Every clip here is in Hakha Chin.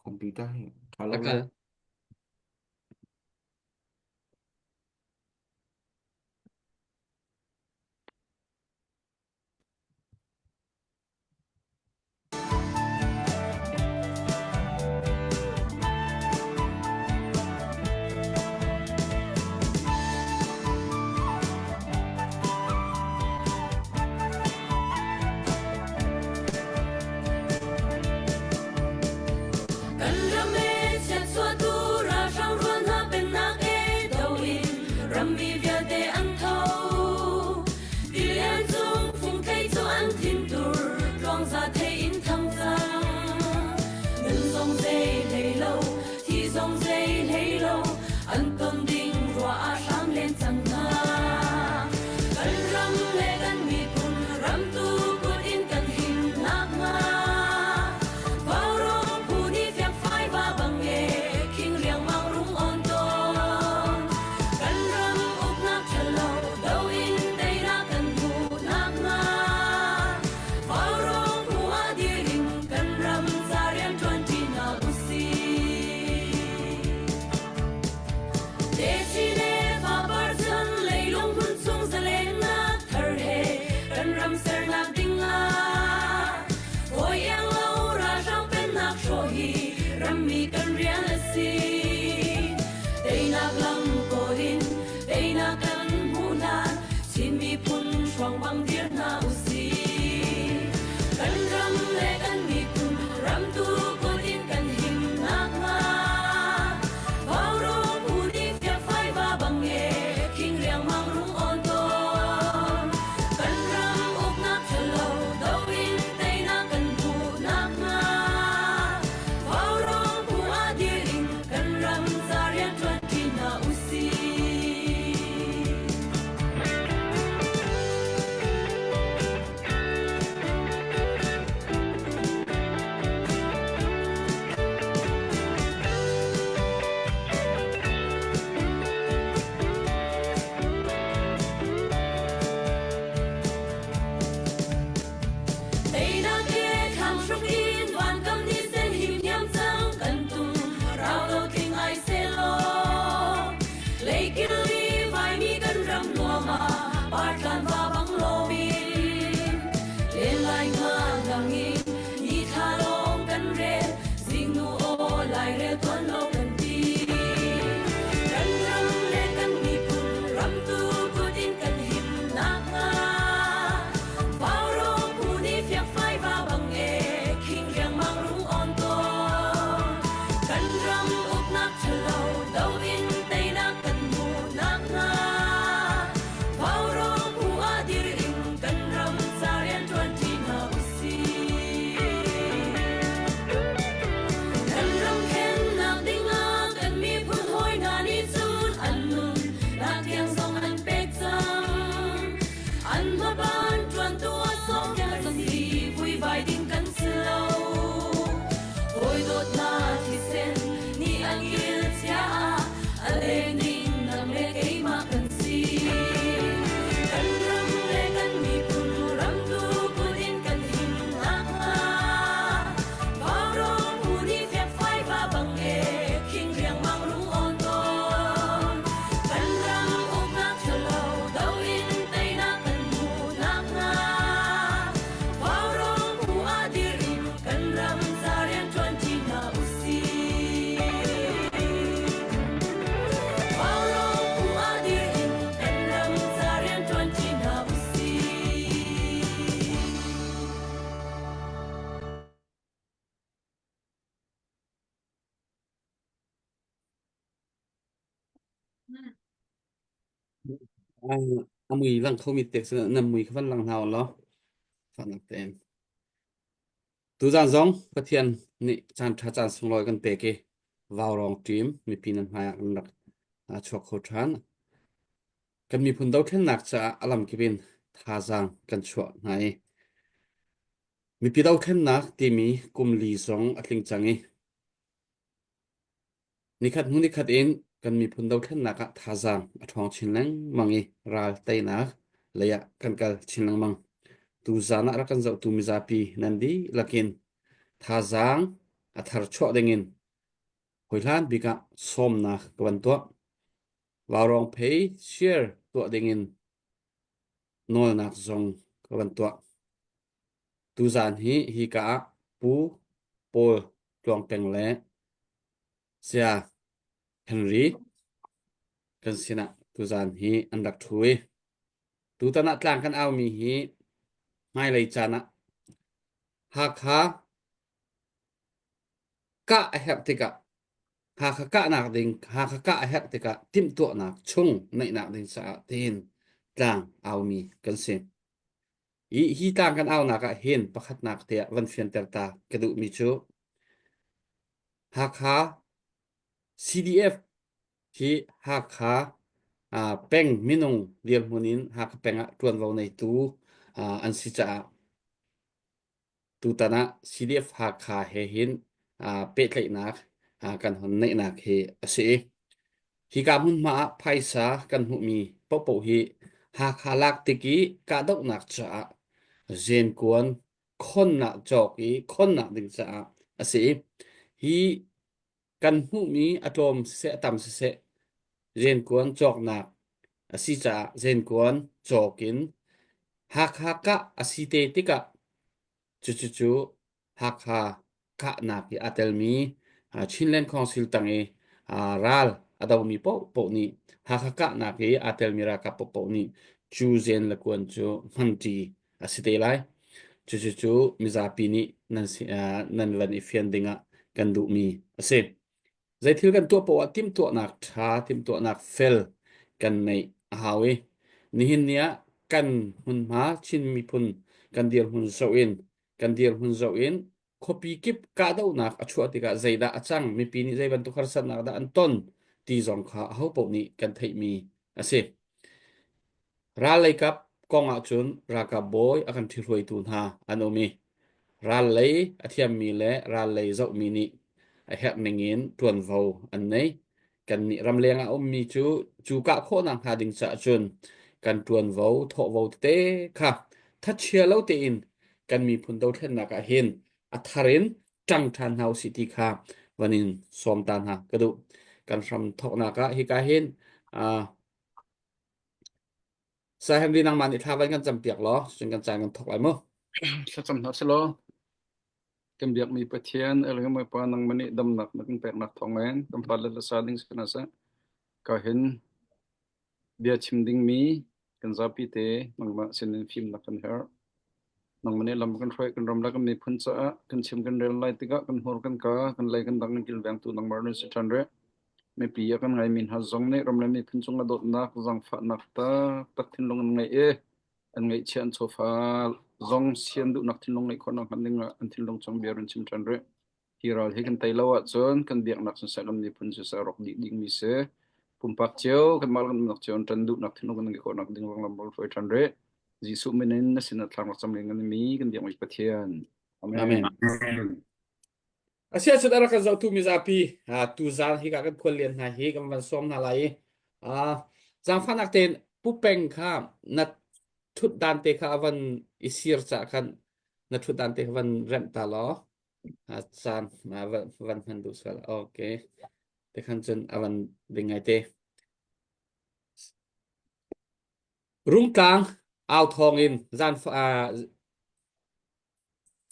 Computer hi ṭha lo A le. kal. Kan ram e chiatchuahtu ralhrang rual hna pennak e do in rammi vialte an tho. Tilian cung fungthei cu an thintur tluangza thei in thang cang. Nun zong zei hlei lo, thi zong zei hlei lo, an ton ding ruah ah hram len cang hna. Kan ram le kan miphun ramtu kut in kan him nakhnga Vaurawng phu nih fiangfai va bang e khing riangmang rung on tawn. Kan ram uknak ṭhalo do in teinak kan hmuh nakhnga Vaurawng phu ah dir in kan ram ca rian ṭuan ṭi hna usih. Techi le fapar chan leilung hmun chung zalennak thar he kan ram sernak ding ah hawi iang lo ralhrang pennak hrawh hi rammi kan rian a si. Teinak lam kawl in teinak kan hmuh hlan Chin miphun hruang bang dir hna usih. Kan ram le kan miphun ramtu kut in kan him nakhnga Vaurawng phu nih fiakfai va bang e khing riangmang rung awn tawn. Kan ram uknak ṭhalo do in teinak kan hmuh nakhnga Vaurawng phu ah dir in kan ram ca rian ṭuan ṭi hna usih. Teinak he thanghruk in vankam ni sen him hiam cang kan tum rau lo tling ai selaw leikil i vaimi kan ram nuam ah partlan va bang lomin len lai nga dang in ni thla lawng kan rel zingnu aw lai rel tuan lo kan ti kan ram le kan miphun ram tu kut in kan him nakhnga Vaurawng phu nih fiakfai va bang e khing riangmang rung awn tawn. Kan ram uknak ṭhalo do in teinak kan hmuh nakhnga Vaurawng phu ah dir in kan ram ca rian ṭuan ṭi hna usih. Kan ram khennak dingah kan miphun hawi hna nih cun an nun nak tiang zong an pek cang. An hmaban ṭuantu a sawm kan si vuivai ding kan si lo. Hawi dawtnak thisen nih an kil chia ah a leng ding nang le keimah kan si. Kan ram le kan miphun ramtu kut in kan him nakhnga Vaurawng phu nih fiakfai va bang e khing riangmang rung awn tawn. Kan ram uknak ṭhalo do in teinak kan hmuh nakhnga Vaurawng phu ah dir in kan ram ca rian ṭuan ṭi hna usih. Vaurawng phu ah dir in kan ram ca rian ṭuan ṭi hna usih. A mui lang khomi tek na mui kha van lang hna law fahnak tein. Tuzaan zong Pathian nih caan ṭha caan sunglawi kan pek i vaurawng ṭim mipi nan hmai ah kan rak chuak kho ṭhan. Kan miphun dothlennak caah a lamkip in thazaang kan chuah hna i mipi dothlennak timi kum li zong a tling cang i Nikhat hnu nikhat in kan miphun dothlennak ah thazaang a ṭhawng chin lengmang i ral teinak lei ah kan kal chin lengmang. Tuzaan ah rak kan zohtu mizapi nan dihlak in thazaang. a thar chuah dingin hawihlan bik ah sawmnak ka van tuah. Vaurawng phei share tuah dingin nawlnak zong ka van tuah. Tuzaan hi hika ah Pu Paul Tluang Peng le Saya Henry kan sinah tuzaan hi an rak ṭhu i tutan ah tlang kan aumi hi hmailei caan ah Hakha kah a herh tikah Hakha kahnak ding Hakha kah a herh tikah timhtuahnak chung neihnak ding caah tiin tlang aumi kan si. Hi, hi tlang kan aunak ah hin pakhatnak tiah van fianter ta ka duhmi cu Hakha CDF hi Hakha peng minung dirhmun in Hakha peng ah ṭuanvo neitu an si caah tutan ah CDF Hakha he hin pehtlaihnak kan hon neihnak hi a si i hika hmunhma ah phaisa kan hmuhmi paohpaoh hi Hakha lak tik i kahdohnak caah zenkuan khonnak cawk i khonnak ding caah a si i hi kan hmuhmi a tlawm siseh a tam siseh zenkuan cawknak a si caah zenkuan cawk in Hakha kah a si te tikah cucucu Hakha kahnak i aa telmi Chinland Council tang i ral a domi paohpaoh nih Hakha kahnak i aa telmi ralkap paohpaoh nih cu zen le kuan cu hmanṭi a si te lai. Cucucu mizapi nih nan, nan van i fian dingah kan duhmi a si. Zeithil kan tuah poah timhtuahnak ṭha, timhtuahnak fel kan neih a hau i nihin ni ah kan hmunhma Chin miphun kan dirhmun zoh in kan dirhmun zoh in khuapi kip kahdohnak a chuah tikah zeidah a cang, mipi nih zei bantuk harsatnak dah an ton ti zong kha ahopaoh nih kan theihmi a si. Ral lei kap kong ahcun ralkap bawi a kan ṭhihruaitu hna an um i ral lei a thiammi le ral lei zohmi nih a herh ningin ṭuanvo an nei. Kannih ramleng ah a ummi cu cu kah khawhnak hnga ding caah cun kan ṭuanvo thawhvo tete kha thachia lo tein kan miphun dothlennak ah hin a thar in ṭang ṭhan hna usih ti kha van in sawm ta hna ka duh. Kan hram thawknak ah hika hin uh, Sir Henry nangmah nih thla van kan campiak law cun kan caan kan thawk lai mu. Thlacam hna selaw kan biakmi Pathian Elohim Bawipa nangmah nih damnak na kan peknak thawngin kan fale le sa ding si hna seh. Ka hin bia chim dingmi kan zapi te nangmah sinin fimnak kan herh. Nangmah nih lam kan hruai kan ram le kan miphun caah kan chim kan rel lai tikah kan hmur kan ka kan lei kan dang kan kilvengtu nangmah nan si ṭhan rih. Mipi a kan ngaimi hna zong nih ram le miphun cung a dawtnak, zaangfahnak taktak thinlung an ngeih i an ngeihchiah an chawfa zong sian duhnak thinlung ngeih khawhnak hnga ding ah an thinlung chung bia run chim ṭhan rih. Hi ral hi kan tei lo ahcun kan biaknak siseh kan miphun siseh a rawk dih dingmi si. Pumpak cio kanmah le kan umnak cio in ṭan duhnak thinlung kan ngeih khawhnak ding lam ram hruai ṭhan rih. Jesuh min in na sinah thla rak cam ning kan mi kan biakmi Pathian. Amen. Amen. Asiahcun a rak kan zohtu mizapi tuzaan hika kan khuallian hna hi kan van sawm hna lai i zaangfahnak tein Pu Peng kha na ṭhutdan te kha a van i sir cah khan na ṭhutdan te kha van remh ta law caan van hman duh sual. Okay. Te khan cun a van ding ngai te. Rungtlang au thawng in zan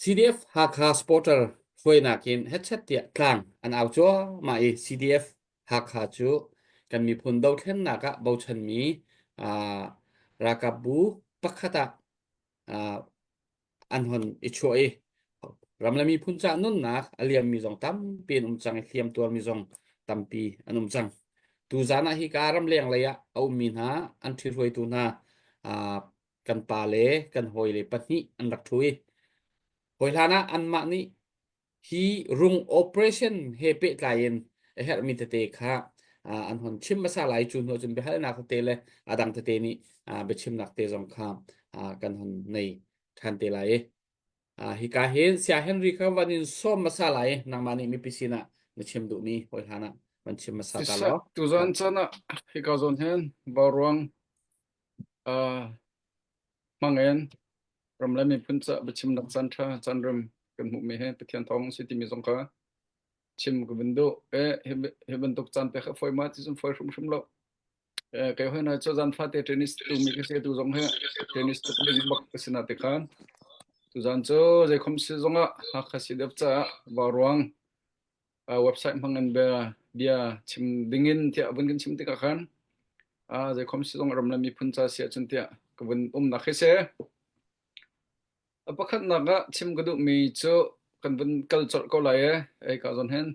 CDF Hakha supporter hruainak in hetchet tiah tlang an au cuahmah i CDF Hakha cu kan miphun dothlennak ah bochanmi ralkapbu pakhat ah an hon i chuah i ram le miphun caah nunnak a liammi zong tampi an um cang i hliam tuarmi zong tampi an um cang. Tuzaan ah hika ramleng lei ah a ummi hna an ṭhihruaitu hna kan pa le kan hawile pahnih an rak ṭhu i hawi hlan ah anmah nih hi rung operation he pehtlai in a herhmi tete kha an hon chim hmasa lai cu hnu cun biahalnak tete le a dang tete nih biachimnak te zong kha kan hon nei ṭhan te lai i hika hin Saya Henry kha van in sawm hmasa lai nangmah nih mipi sinah na chim duhmi hawi hlan ah van chim hmasa ta law Tuzan chan ah hika zawn hin vauruang Hmangin ram le miphun caah biachimnak caanṭha caanrem kan hmuhmi hi Pathian thawng a si timi zong kha. Chim ka vun duh. Eh, hi, hi bantuk caan pek a fawi ma ti cun fawi hrimhrim lo. Eh, kei hoi na cu zan fate tennis tu mi ka si tu zong he tennis tuk ding bak ka si na te khan. Tu zan cu zeikhom si zong ah Hakha CDF caah vauruang uh, website hmang in bia bia chim dingin tiah vun kan chim tikah khan uh, zeikhom si zong ram le miphun ca si ahcun tiah ka vun umnak hi si. A pakhatnak ah chim ka duhmi cu kan vun kal colh ko lai e, ei ka zawn hin.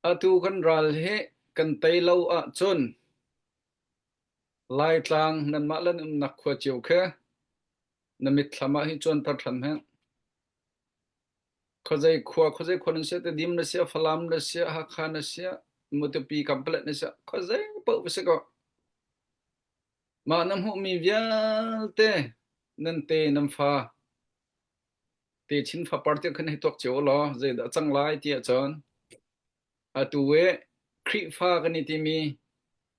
Atu kan ral hi kan tei lo ahcun Laitlang nanmah le nan umnak khua cio khi na mitthlam ah hi cuanter ṭhan hmanh. Khuazei khua khuazei khua nan si Tedim na si Falam na si Hakha na si Matupi Kampalet na si khuazei paoh va si ko. Mah na hmuhmi vialte nan te nan fa techin fapar tiang khan hei tuak cio u law zeidah a cang lai ti ahcun atu i Khrihfa kan i timi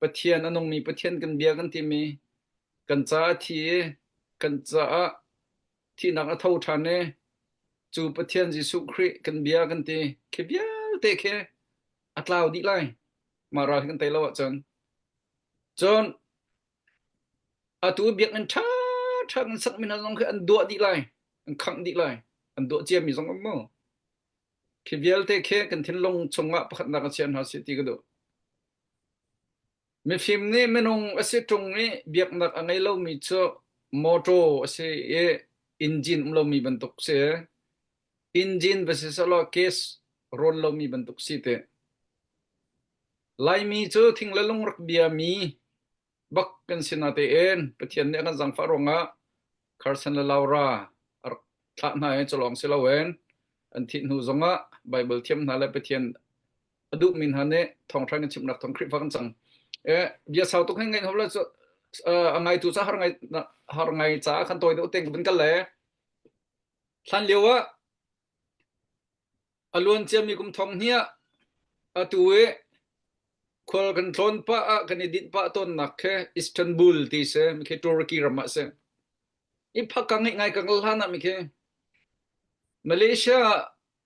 Pathian a nungmi Pathian kan bia kan timi kan caah thi i kan caah thihnak a tho ṭhan i cu Pathian Jesuh Khrih kan bia kan ti khi vialte khi a tlau dih lai mah ral hi kan tei lo ahcun Cun atu biakinn ṭhaṭha kan sakmi hna zong khi an duah dih lai, an khangh dih lai, an duah ciami zong um mu. Khi vialte khi kan thinlung chungah pakhatnak a chia hna seh ti ka duh. Mifim nih minung a si ṭung i biaknak a ngei lomi cu mawṭaw a si i engine um lomi bantuk si. Engine va si sehlaw gas rawn lomi bantuk si te. Laimi cu thing le lung rak biami bak kan si natein Pathian nih a kan zaangfah ruangah Carson le Laura a rak thlah hna i culawng si loin an thih hnu zongah Baibal thiam hna le Pathian a duhmi hna nih thawngṭha kan chimnak thawng Khrihfa kan cang. Eh, bia sau tuk hin ngaih hom le cu a ngaitu ca har ngai har ngai caah khan tawi deuh tein ka vun kal le hlan lio ah A luan ciami kum thong hnih ah atu i khual kan tlawn pah ah kan i dinh pah tawnnak khi Istanbul ti si mikhi Turkey ram ah si. I phak ka ngeih ngai ka kal hlan ah mikhi Malaysia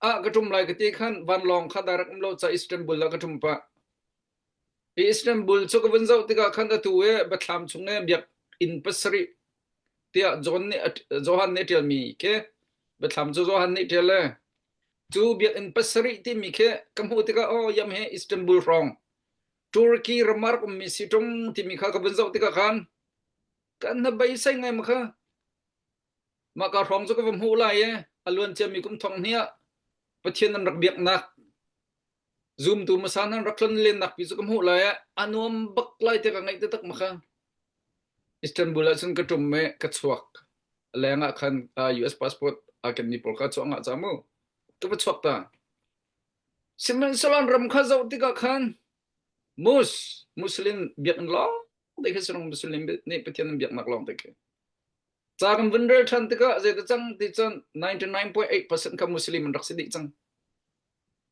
ah ka ṭum lai ka ti khan vanlawng kha direct um lo ca Istanbul ah ka ṭum pah. I Istanbul cu ka vun zoh tikah khan atu i Biathlam chung i biakinn pasarih tiah John nih Johan nih a ṭialmi khi Biathlam cu Johan nih ṭial le cu biakinn pasarih timi khi ka hmuh tikah oh yam hi Istanbul hrawng Turkey ram ah rak ummi si ṭung timi kha ka vun zoh tikah khan kan hna beisei ngai ma kha mah ka hrawng cu ka va hmuh lai i a luan ciami kum thong hnih ah Pathian an rak biaknak Zumtu hmasa nan rak tlon lennak pi cu ka hmuh lai ah a nuam bak lai te ka ngaih taktak ma kha. Istanbul ah cun ka ṭum i ka chuak. Leng ah khan US passport aa kenmi pawl kha chuah ngah ca mu. Ka va chuak ta. Sihmanhsehlaw an ram kha zoh tikah khan Mus Muslim biakinn lawng te khi si Muslim nih Pathian an biaknak lawng te khi. Ca kan vun rel ṭhan tikah zeidah cang ti cun 99.8% kha Muslim an rak si dih cang.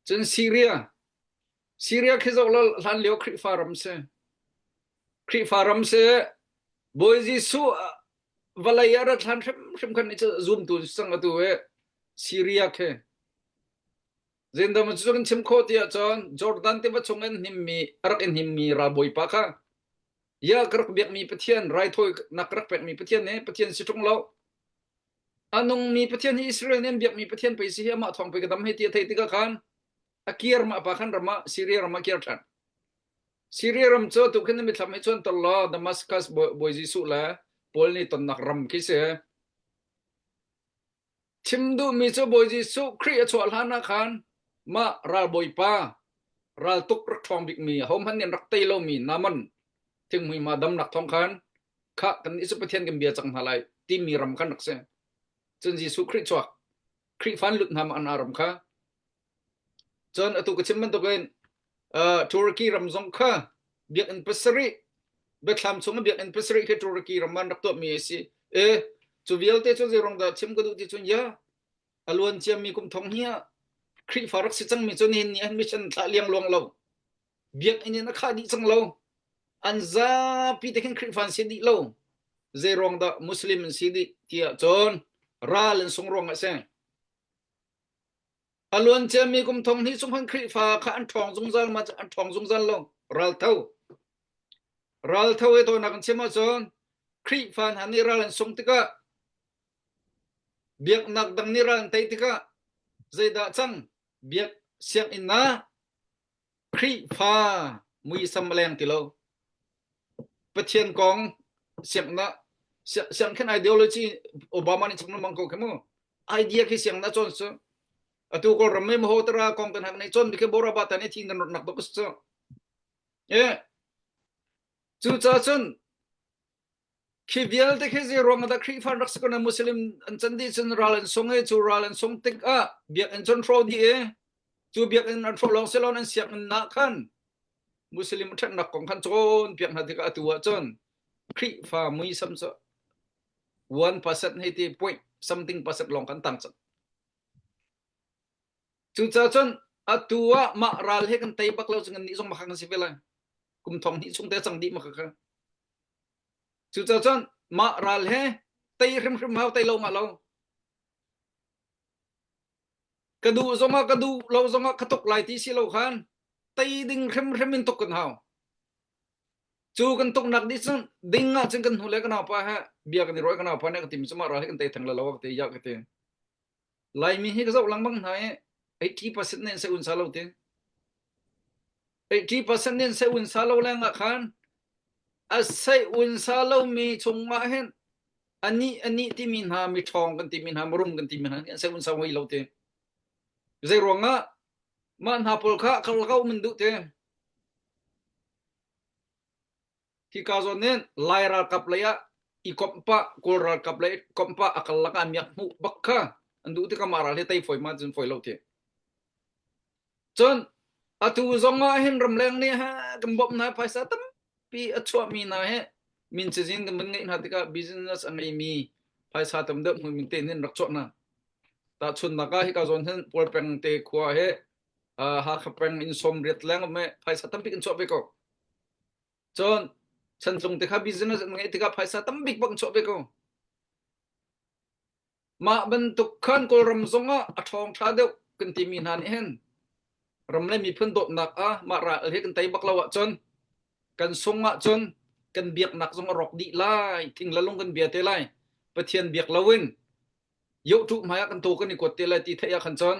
Cun Syria, Syria khi zoh law hlan lio Khrihfa ram si. Khrihfa ram si. Bawi Jesuh vawlei ah rat hlan hrimhrim khan ni cu zumtu sang atu i Syria khi. Zindam cu kan chim khawh ti ahcun Jordan tiva chung in hnimmi a rak in hnimmi ralbawipa kha ya ka rak biakmi Pathian raithawinak ka rak pekmi Pathian hi Pathian si ṭung lo A nungmi Pathian hi Israel nih an biakmi Pathian pei si hi amah thawng pei ka dam hei ti a theih tikah khan a kir mah pa khan ram ah Syria ram ah kir ṭhan. Syria ram cu atu khin na mithlam he chuan tor law Damascus Bawi Jesuh le Paul nih tonnak ram khi si. Chim duhmi cu Bawi Jesuh Khrih a chuah hlan ah khan mah ralbawipa raltuk rak ṭhawng bikmi ahohmanh nih an rak tei lomi Naaman thinghmui ma damnak thawng khan Khah kannih cu Pathian kan bia cang hna lai timi ram khan rak si. Cun Jesuh Khrih chuak Khrihfa an lut hna ma an ram kha. Cun atu ka chim bantukin uh, Turkey ram zong kha biakinn pasarih biathlam chung ah biakinn pasarih khi Turkey ram an rak tuahmi a si. E cu vialte cu zeirong dah chim ka duh ti cun ya a luan ciami kum thong hi ah Khrihfa rak si cangmi cu nihin ni an mission thlah liang luang lo. Biakinn in a khah dih cang lo. An zapi te khin Khrihfa an si dih lo. Zei ruang dah Muslim an si dih tiah cun ral an sung ruang ah si. A luan ciami kum thong hnih chung khan Khrihfa kha an ṭhawng zungzal ma an ṭhawng zungzal lo. Raltho. Raltho he tawinak in chim ahcun Khrihfa hna nih ral an sung tikah biaknak dang nih ral an tei tikah zeidah cang? Biak sianginn ah Khrihfa muisam a leng ti lo. Pathian kong siangnak siangkhen ideology Obama nih chim lengmang ko khi mu. Idea khi siangnak cawn cu. Atu Kawlram me maho tara kong kan hak nei cawn mi khi bora ba ta ne thi nan nak bak cu. E cucaah cun Khi vialte khi zei ruang ah dah Khrihfa an rak si ko na Muslim an can dih cun ral an sung i cu ral an sung tikah biakinn cun hrawh dih i cu biakinn an hrawh lawng si lo an sianginn ah khan Muslim ṭhatnak kong khan cawnpiak hna tikah atu ah cun Khrihfa muisam cu 1% hei ti point something percent lawng kan tang cang. Cucaah cun atu ah mah ral he kan tei bak lo cun kan nih zong makha kan si ve lai. Kum thong hnih chung te cang dih makha kha. Cucaah cun mah ral he tei hrimhrim hau tei lo ngah lo. Ka duh zongah ka duh lo zongah ka tuk lai ti si lo khan tei ding hrimhrim in tuk kan hau. Cu kan tuknak dih cun ding ah cun kan hnu le kan naupa he bia kan i ruah kan naupa nih ka tim cu mah ral he kan tei theng la lo ka ti ya ka ti. Laimi hi ka zoh lengmang hna i 80% nih an se un sa lo ti. 80% nih an se un sa lo leng ah khan a sei un sa lomi chungah hin anih anih timi hna mi ṭhawng kan timi hna marum kan timi hna an sei un sa ngei lo ti. Zei ruangah mah hna pawl kha karlak um an duh ti. Hika zawn hin Lai ralkap lei ah i komh pah, Kawl ralkap lei komh pah a karlak ah miak hmuh bak kha an duh tikah mah ral hi tei fawi ma cun fawi lo ti. Cun atu zong ah hin ramleng nih ha kan bawmh hna phaisa tampi a chuahmi hna hi min cazin kan van ngeih hna tikah business a ngeimi phaisa tam deuh hmun min tein hin rak chuah hna. Tahchunhnak ah hika zawn hin Pual peng te khua hi Hakha peng in sawm riat leng um i phaisa tampi kan chuah ve ko. Cun chantlung te kha business an ngeih tikah phaisa tambik bak an chuah ve ko. Mah bantuk khan Kawlram zongah a ṭhawng ṭha deuh kan timi hna nih hin ram le miphun dawtnak ah mah ral hi kan tei bak lo ahcun kan sung ahcun kan biaknak zong a rawk dih lai thing le lung kan bia te lai Pathian biak loin yohtuh hmai ah kan taw kan i kuat te lai ti theih ah khan cun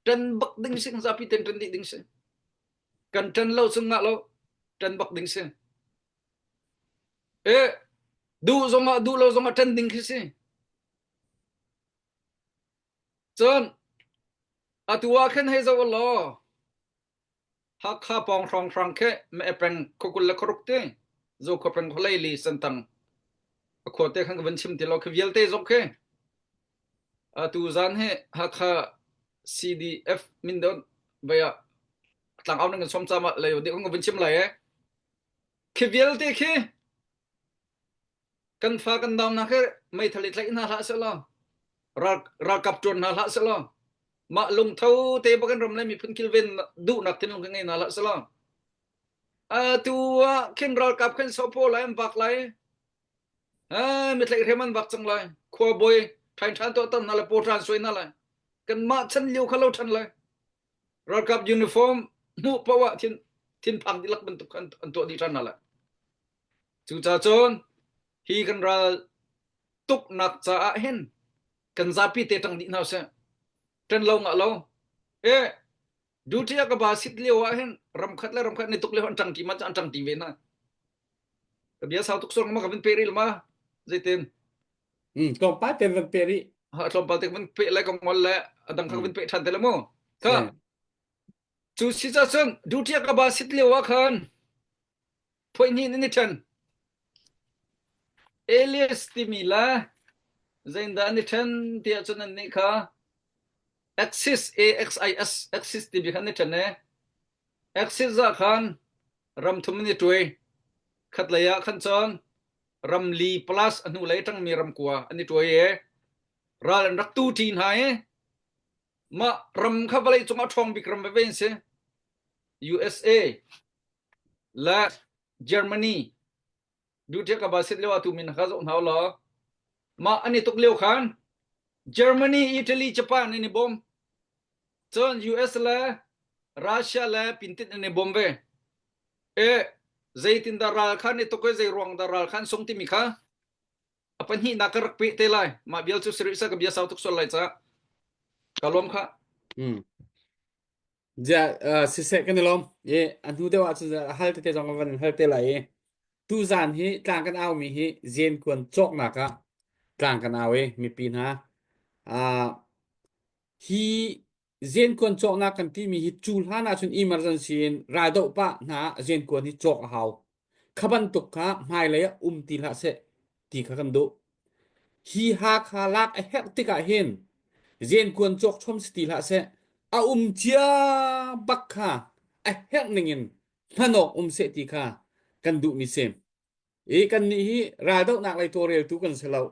ṭan bak ding si kan zapi ten ṭan dih ding si kan ṭan lo cun ngah lo ṭan bak ding si e duh zongah duh lo zongah ṭan ding khi si cun atu ah khan hei zoh law Hakha pawng hrawnghrang khi me peng khuakul le khuaruk ti zo khua peng khualei li santang a khua te khan ka van chim ti lo khi vialte zong khi atu zan hi Hakha CDF min don vai ah tlangau nan kan som chama lei di kan van chim lai e khi vialte khi kan fa kan dau na khi meithal i tlaih hna hlah selaw ral ralkap tuan hna hlah selaw mah lungtho te bakan ram le miphun kilven duhnak thinlung kan ngei hna hlah selaw atu ah khin ralkap khin sopo lai an vak lai mi tlaih hrem an vak cang lai khua bawi ṭhain ṭhan tuah tam hna lai paw ṭhan suai hna lai kanmah chan lio kha lo ṭhan lai ralkap uniform hmuh paoh ah thin thinphang dihlak bantuk khan an tuah dih ṭhan hna lai cucaah cun hi kan ral tuknak caah hin kan zapi te ṭang dih hna usih ṭan lo ngah lo e duty a ka ba sit lio ah hin ramkhat le ramkhat ni tuk lio an ṭang ṭi ma an ṭang ṭi ve hna Ka bia sau tuk song ma ka van pe rih ma zeitin Tlawmpal te van pe rih. Ha tlawmpal te van pe le ka ngol le adang kha van pe than te le mu. Ka cu si ca cun duty ka ba sit lio ah khan phoih hnih ni ṭhen Elias timi le zeindah an i ṭhen tiah cun an nih kha Axis A X I S Axis timi khan an i ṭhen e Axis ah khan ram thum an i ṭuai. Khatlei ah khan cun ram li plus a hnulei ṭangmi ram kua an i ṭuai i ral an rak tu ṭi hna i mah ram kha vawlei cungah ṭhawng bik ram veve an si. USA le Germany duty ka ba sit lio ah tu min kha zoh hna law mah an i tuk lio khan Germany, Italy, Japan an i bawm. Cun US le Russia le pintit an i bawm ve. E zeitindah ral kha an i tuk i zei ruang dah ral kha an sung timi kha a pahnihnak ka rak peh te lai. Mah vial cu sirisa ka bia sau tuk sual lai caah ka lawm kha. Mm. Ja, uh, siseh kan i lawm. I a hnu deuh ahcun hal tete zong kan van hal te lai i tu zan hi tlang kan au mi hi zenkuan cawknak ah tlang kan au i mipi hna uh, hi zenkuan cawknak kan timi hi cu hlan ahcun emergency in raldoh pah hna zenkuan hi cawk a hau. Kha bantuk kha hmailei ah um ti hlah seh ti kha kan duh. Hi Hakha lak a herh tikah hin zenkuan cawk chom si ti hlah seh a um cia bak kha a herh ningin hman awk um seh ti kha kan duhmi si. I kannih hi raldohnak lei tawlreltu kan si lo.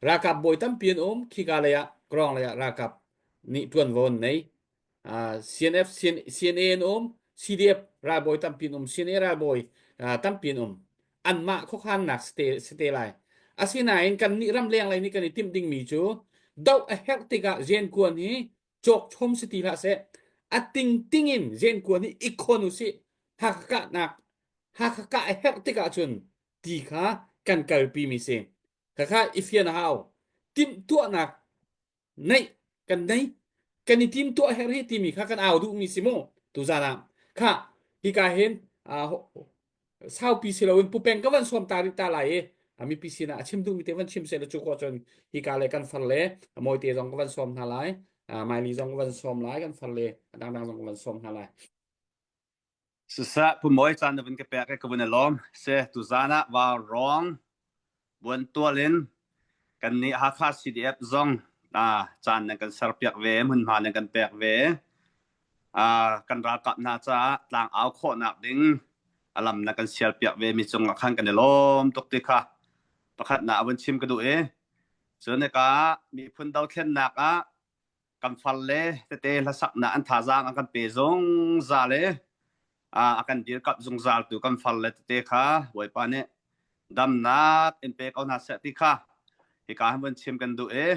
Ralkap bawi tampi an um. Khika lei ah Krawng lei ah ralkap nih ṭuanvo an nei. Uh, CNF, CN, CNA an um. CDF ralbawi tampi an um. CNA ralbawi uh, tampi an um. Anmah khuakhannak si te, si te lai. Asinain kannih ramleng lei nih kan i timh dingmi cu doh a herh tikah zenkuan hi cawk chom si ti hlah seh. A tingting in zenkuan hi i khon usih. Hakha kahnak Hakha kah a herh tikah cun ti kha kan kalpi mi si. Khakha i fian a hau. Timhtuahnak neih kan nei. Kan i timtuah her hi timi kha kan au duhmi si mu. Tuzan ah kha hika hin saupi si loin pupeng ka van sawm ta rih ta lai i mipi sinah a chim duhmi te van chim seh la cu ko cun hika le kan far le mawite zong ka van sawm hna lai maili zong ka van sawm lai kan far le dangdang zong ka van sawm hna lai Siseh, Pu Mawi caan na vun ka pek i ka vun i lawm. Si, tuzaan ah vaurawng buantual in kannih Hakha CDF zong ah caan nan kan serpiak ve, hmunhma nan kan pek ve. Ah, kan ralkap hna caah tlang au khawhnak ding a lam na kan sialpiak ve mi cungah khan kan i lawm tuk ti kha pakhatnak a vun chim ka duh i cun hika miphun dothlennak ah kan farle tete hlasaknak an thazaang an kan pe zungzal i a kan dirkamh zungzal tu kan farle tete kha Bawipa nih damnak in pe ko hna seh ti kha hika han vun chim kan duh i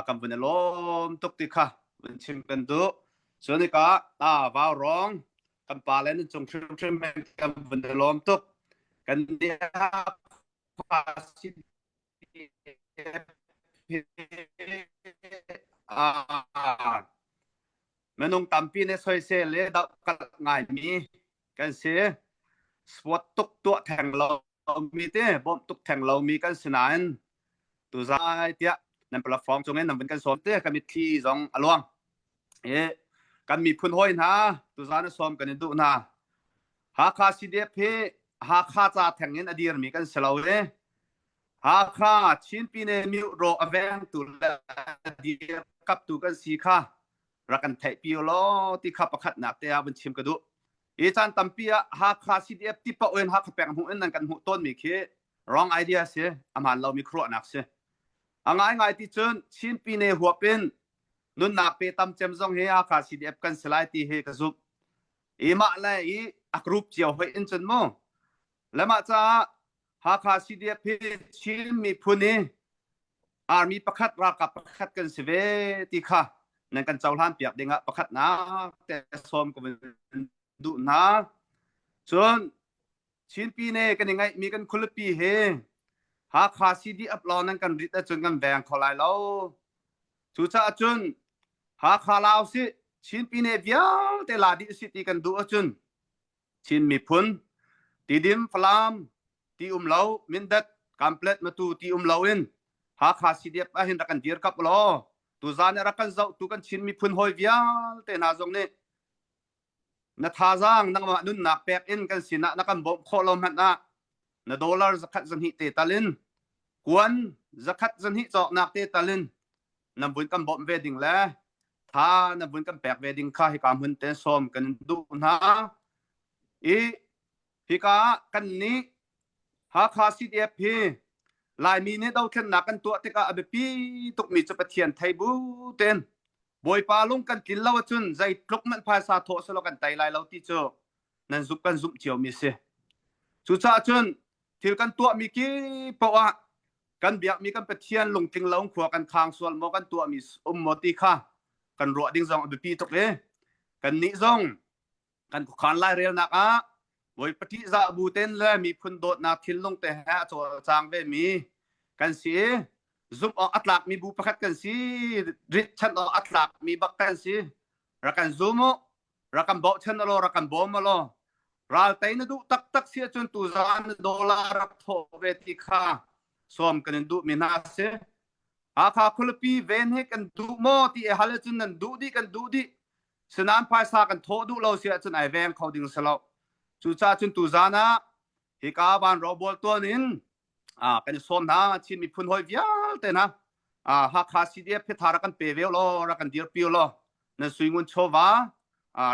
kan vun i lawm tuk ti kha vun chim kan duh cun hika vaurawng kan pa le nan cung hrimhrim kan vun i lawm tuk kan nih Minung tampi nih soisel le dohkalh ngaimi kan si. Sport tuk tuah theng lomi te bawmh tuk theng lomi kan si nain tuzai tiah nan platform cungin nan vun kan sawm te ka mitthli zong a luang. I kan miphun hawi hna tuzan a sawm kan i duh hna. Hakha CDF hi Hakha ca theng in a dirmi kan si lo i Hakha Chin Pyine Myo a vengtu le dirkaptu kan si kha rak kan theihpi law ti kha pakhatnak te ah vun chim ka duh. Hi caan tampi ah Hakha CDF ti paoh in Hakha peng hmuh in nan kan hmuh tawnmi khi wrong idea si, a hmaan lomi khuaruahnak si. A ngaingai ti cun Chin Pyine huap in nunnak pe tam cem zong hi Hakha CDF kan si lai ti hi ka zumh. I mah le i a group cio hoih in cun mu. Le mah caah Hakha CDF hi Chin miphun i army pakhat ralkap pakhat kan si ve ti kha nan kan cohlan piak ding ah pakhatnak te sawm ka vun duh hna. Cun Chin Pyine kan i ngaihmi kan khualipi hi Hakha CDF lawng nan kan rit ahcun kan veng kho lai lo. Cucaah cun Hakha lau si Chin Pyine vialte la dih si ti kan duh ahcun Chin miphun Tidim Falam ti um lo Mindat Kamplet Matu ti um lo in Hakha CDF ah hin rak kan dirkap law tuzan rak kan zoh tu kan Chin miphun hawi vialte hna zong nih na thazaang nangmah nunnak pek in kan sinah na kan bawmh khawh lo hmanh ah na dollar zakhat zahnih te talin kuan zakhat zahnih cawknak te talin nan vun kan bawmh ve ding le tha na vun kan pek ve ding kha hika hmun te sawm kan duh hna i hika kan nih Hakha CDF hi Laimi nih dothlennak kan tuah tikah a biapi tukmi cu Pathian thei bu ten Bawipa lung kan tlin lo ahcun zeitluk manh phaisa thawh selaw kan tei lai lo ti cu nan zumh kan zumh cio mi si. Cucaah cun thil kan tuahmi ki paoh ah kan biakmi kan Pathian lungtling lo khua kan khang sual maw kan tuahmi um maw ti kha. kan ruah ding zong a biapi tuk i kan nih zong kan khuakhan lairelnak ah Bawipa ṭihzah bu ten le miphun dawtnak thinlung te he a cawlcang ve mi kan si i zumh awk a tlakmi bu pakhat kan si ritchan awk a tlakmi bak kan si rak kan zum u rak kan bochan law rak kan bawm law ral tei na duh taktak si ahcun tuzaan na dollar rak thawh ve ti kha sawm kan in duhmi hna si Hakha khualipi ven hi kan duh maw ti i hal ahcun nan duh dih kan duh dih Sinain phaisa kan thawh duh lo si ahcun ai veng kho ding si lo. Cucaah cun tuzaan ah hika van robual tuan in kan i sawm hna Chin miphun hawi vialte hna Hakha CDF hi tha rak kan pe ve law rak kan dirpi law nan suingun chawva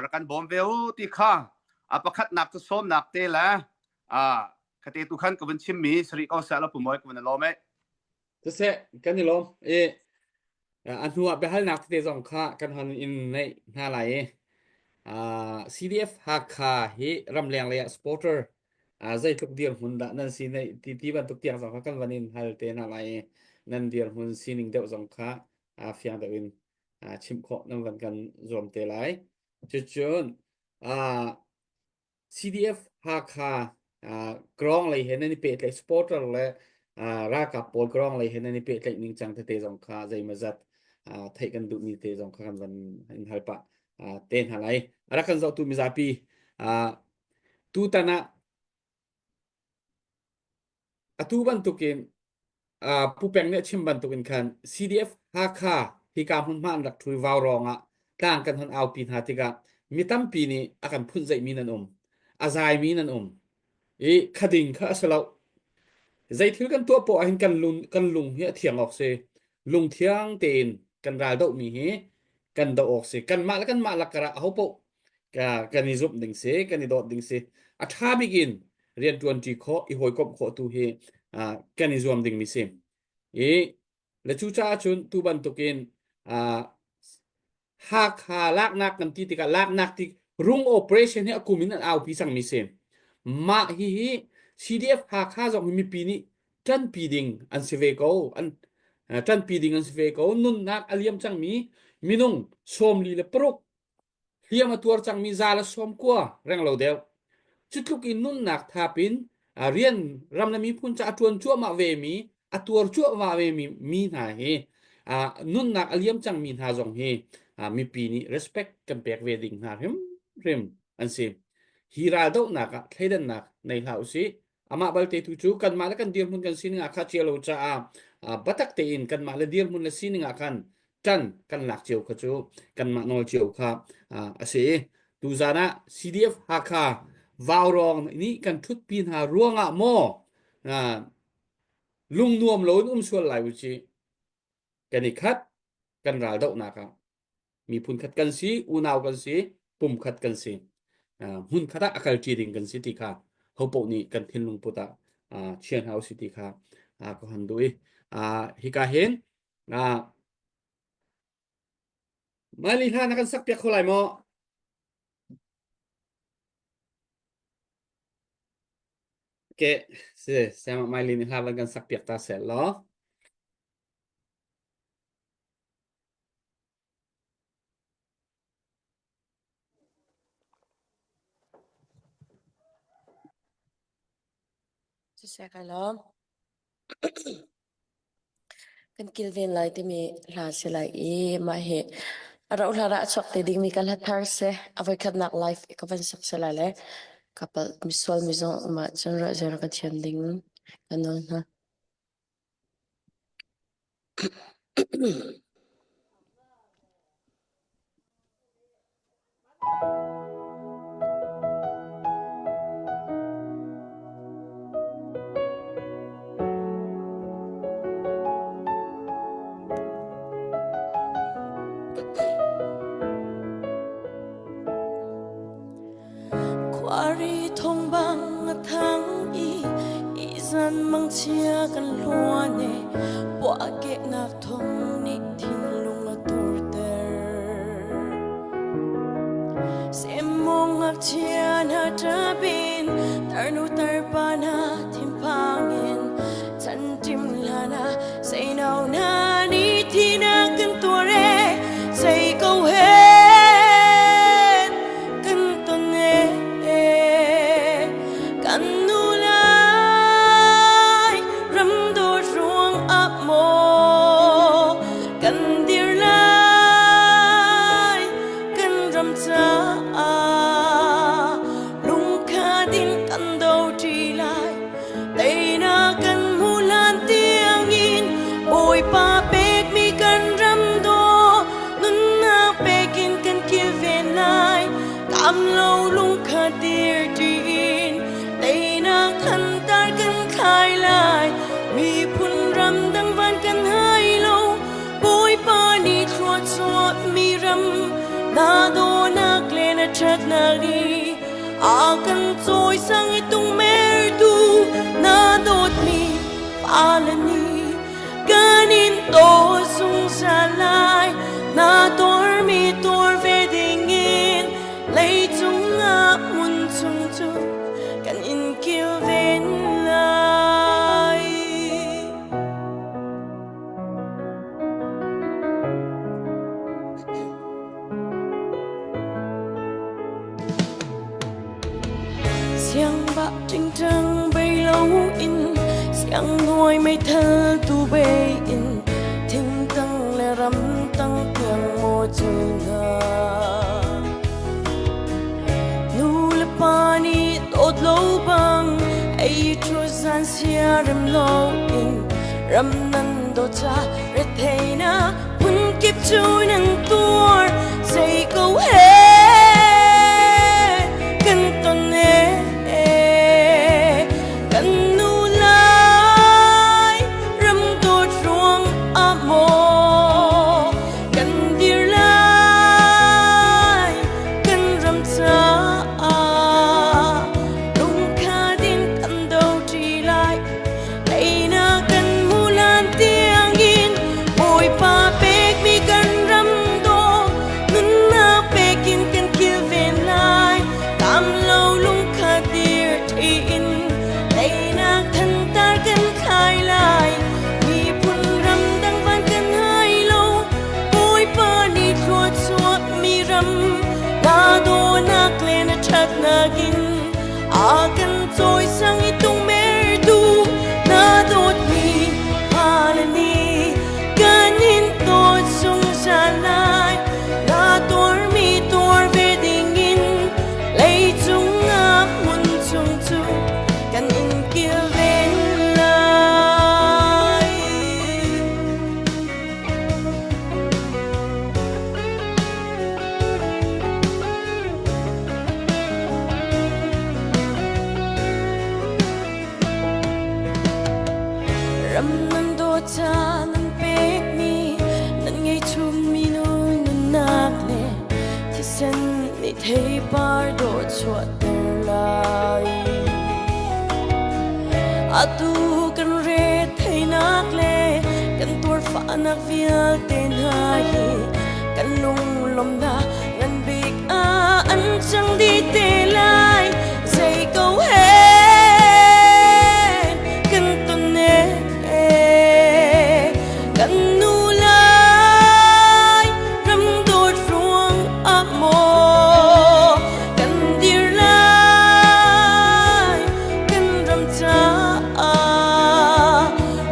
rak kan bawm ve u ti kha a pakhatnak cu sawmnak te le khate tu khan ka vun chimmi sari ko seh la pumawi ka vun lawm e. Siseh, kan i lawm. I a hnu ah biahalnak tete zong kha kan hon in neih hna lai i CDF Hakha hi ramleng lei ah supporter zeitluk dirhmun dah nan si neih ti ti bantuk tiang zong kha kan van in hal te hna lai i nan dirhmun sining deuh zong kha fiang deuh in chimh khawh nan van kan zuam te lai. Cucun CDF Hakha Krong lei he nan i pehtlaih supporter le ralkap pawl Krong lei he nan i pehtlaih ning cang tete zong kha zeimawzat theih kan duhmi te zong kha kan van in hal pah te hna lai. A rak kan zohtu mizapi tutan ah Atu bantukin Pu Peng nih a chim bantukin khan CDF Hakha hika hmunhma an rak ṭhu i Vaurawng ah tlang kan hon aupi hna tikah mi tampi nih a kan phunzeihmi nan um, a zaimi nan um i khading kha a si lo. Zeithil kan tuah poah ahhin kan lung, kan lung hi a thiang awk si. Lungthiang tein kan ral dohmi hi kan doh awk si. Kanmah le kanmah lakar ah ahopaoh kan i zumh ding si, kan i dawt ding si. A ṭha bik in rianṭuanṭi khawh, i hawikomh khawh tu hi kan i zuam dingmi si. I le cucaah cun tu bantukin Hakha laknak kan ti tikah laknak ti rung operation hi a kum in an aupi cangmi si. Mah hihi CDF Hakha zong hi mipi nih ṭanpi ding an si ve ko. An ṭanpi ding an si ve ko. Nunnak a liam cangmi minung 46 Hliam a tuar cangmi za le 90 renglo deuh. Cutluk in nunnak thap in rian ram le miphun ca a ṭuan cuahmah vemi, a tuar cuahmah vemi mi hna hi nunnak a liam cangmi hna zong hi mipi nih respect kan pek ve ding hna hrimhrim an si. Hi raldohnak ah thleidannak nei hlah usih. Amah balte tu cu kanmah le kan dirhmun kan sining ah kha cia lo caah batak tein kanmah le dirhmun le sining ah khan ṭan kan lak cio kha cu kanmah nawl cio kha a si. Tuzan ah CDF Hakha Vaurawng nih kan ṭhutpi hna ruangah maw lungnuam loin um sual lai u ci kan i khat kan ral dohnak ah miphun khat kan si unau kan si pum khat kan si hmun khat ah a kalṭi ding kan si ti kha hopoh nih kan thinlung put ah chia hna usih ti kha ka han duh i hika hin Mali hla na kan sak piak kho lai maw? Ke si Sam Maili nih hla van kan sak piak ta sel law. Siseh kai lawm. Kan kilven lai timi hla si lai i mah hi a rauh hlan ah a chuak te dingmi ka hla thar si. A voikhatnak live i ka van sak si lai le ka palh misual mi zong um ahcun ruahzia ka thiam ding ka nawl hna. Khuari thong bang a thang i ihzan mangchia kan hluan e puahkehnak thong nih thinlung a turter. Semmawng ngakchia hna ṭap in tarnu tarpa hna thinphang in chanṭim hlan ah seino hna nih thihnak kan tuar e zei ko he. Lungkhat in kan do ṭi lai. Teinak kan hmu hlan tiangin Bawipa pekmi kan ram daw nunnak pekin kan kilven lai. Kam lo lungkhat dir ṭiin teinak thantar kan thlai lai. Miphun ramdang van kan hai lo Bawipa nih thluachuahmi ram na dawnak le na ṭhatnak nih a kan cawisang i tungmertu na dawtmi fale nih kan in dawt zungzal lai. Na tuarmi tuar ve dingin leicung ah hmun chung cu kan in kilven lai. Siangbah ṭingṭang bei loin siangnuai meithal tu bei in thingtang le ramtang tiang maw cu hna. Nu le pa nih dawt lo bang ei ṭhu zan siarem loin ram nan dawt ca retheihnak phunkip cu nan tuar zei ko he kan ton e kan nu lai ram dawt ruang ah maw kan dir lai kan ram caah lungkhat in kan do ṭi lai. Teinak kan hmu lan tiangin Bawipa pekmi kan ram daw nunnak pekin kan kilven lai. Tam lo lungkhat dir ṭi in teinak thantar kan thlai lai. Miphun ramdang van kan hai lo Bawipa nih thluachuahmi ram na dawnak le na ṭhatnak in a kan cawisang i tungmertu na dawtmi fale nih kan in dawt zungzal lai. Na tuarmi tuar ve dingin leicung ah hmun chung cu kan in kilven lai. Ram nan dawt ca nan pekmi nan ngeichungmi nu nunnak le thisen nih theipar dawh chuahter lai. Atu kan retheihnak le kan tuarfahnak vialte hna hi kan lunglawmhnak ngan bik ah an cang dih te lai. Zei ko he kan ton e kan nu lai ram dawt ruang ah maw kan dir lai kan ram caah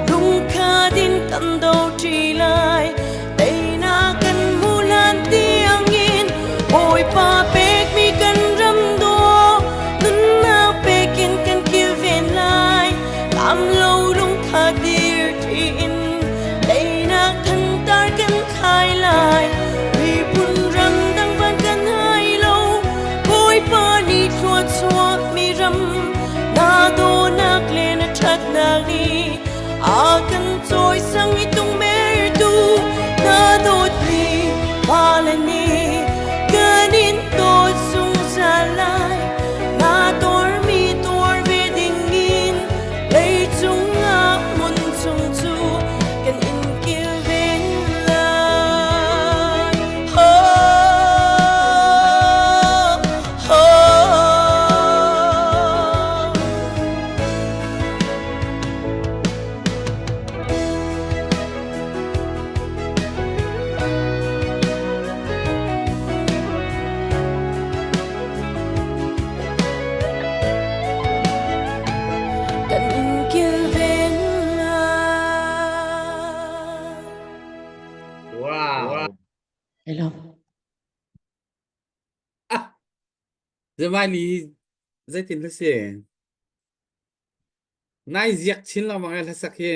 lungkhat in kan do ṭi lai. Teinak kan hmu hlan tiangin Bawipa pekmi kan ram daw nunnak pekin kan kilven lai. Lam lo lungtha dir ṭi in teinak thantar kan thlai lai. Miphun ramdang van kan hai lo Bawipa nih thluachuahmi ram na dawnak le na ṭhatnak nih a kan cawisang i tungmertu na dawtmi fale nih kan in dawt zungzal lai. Na tuarmi tuar ve dingin leicung ah hmun chung cu kan in kilven lai. Oh, oh. Zemaili zeitin hla si? Nai ziak chin lengmang e hlasak hi.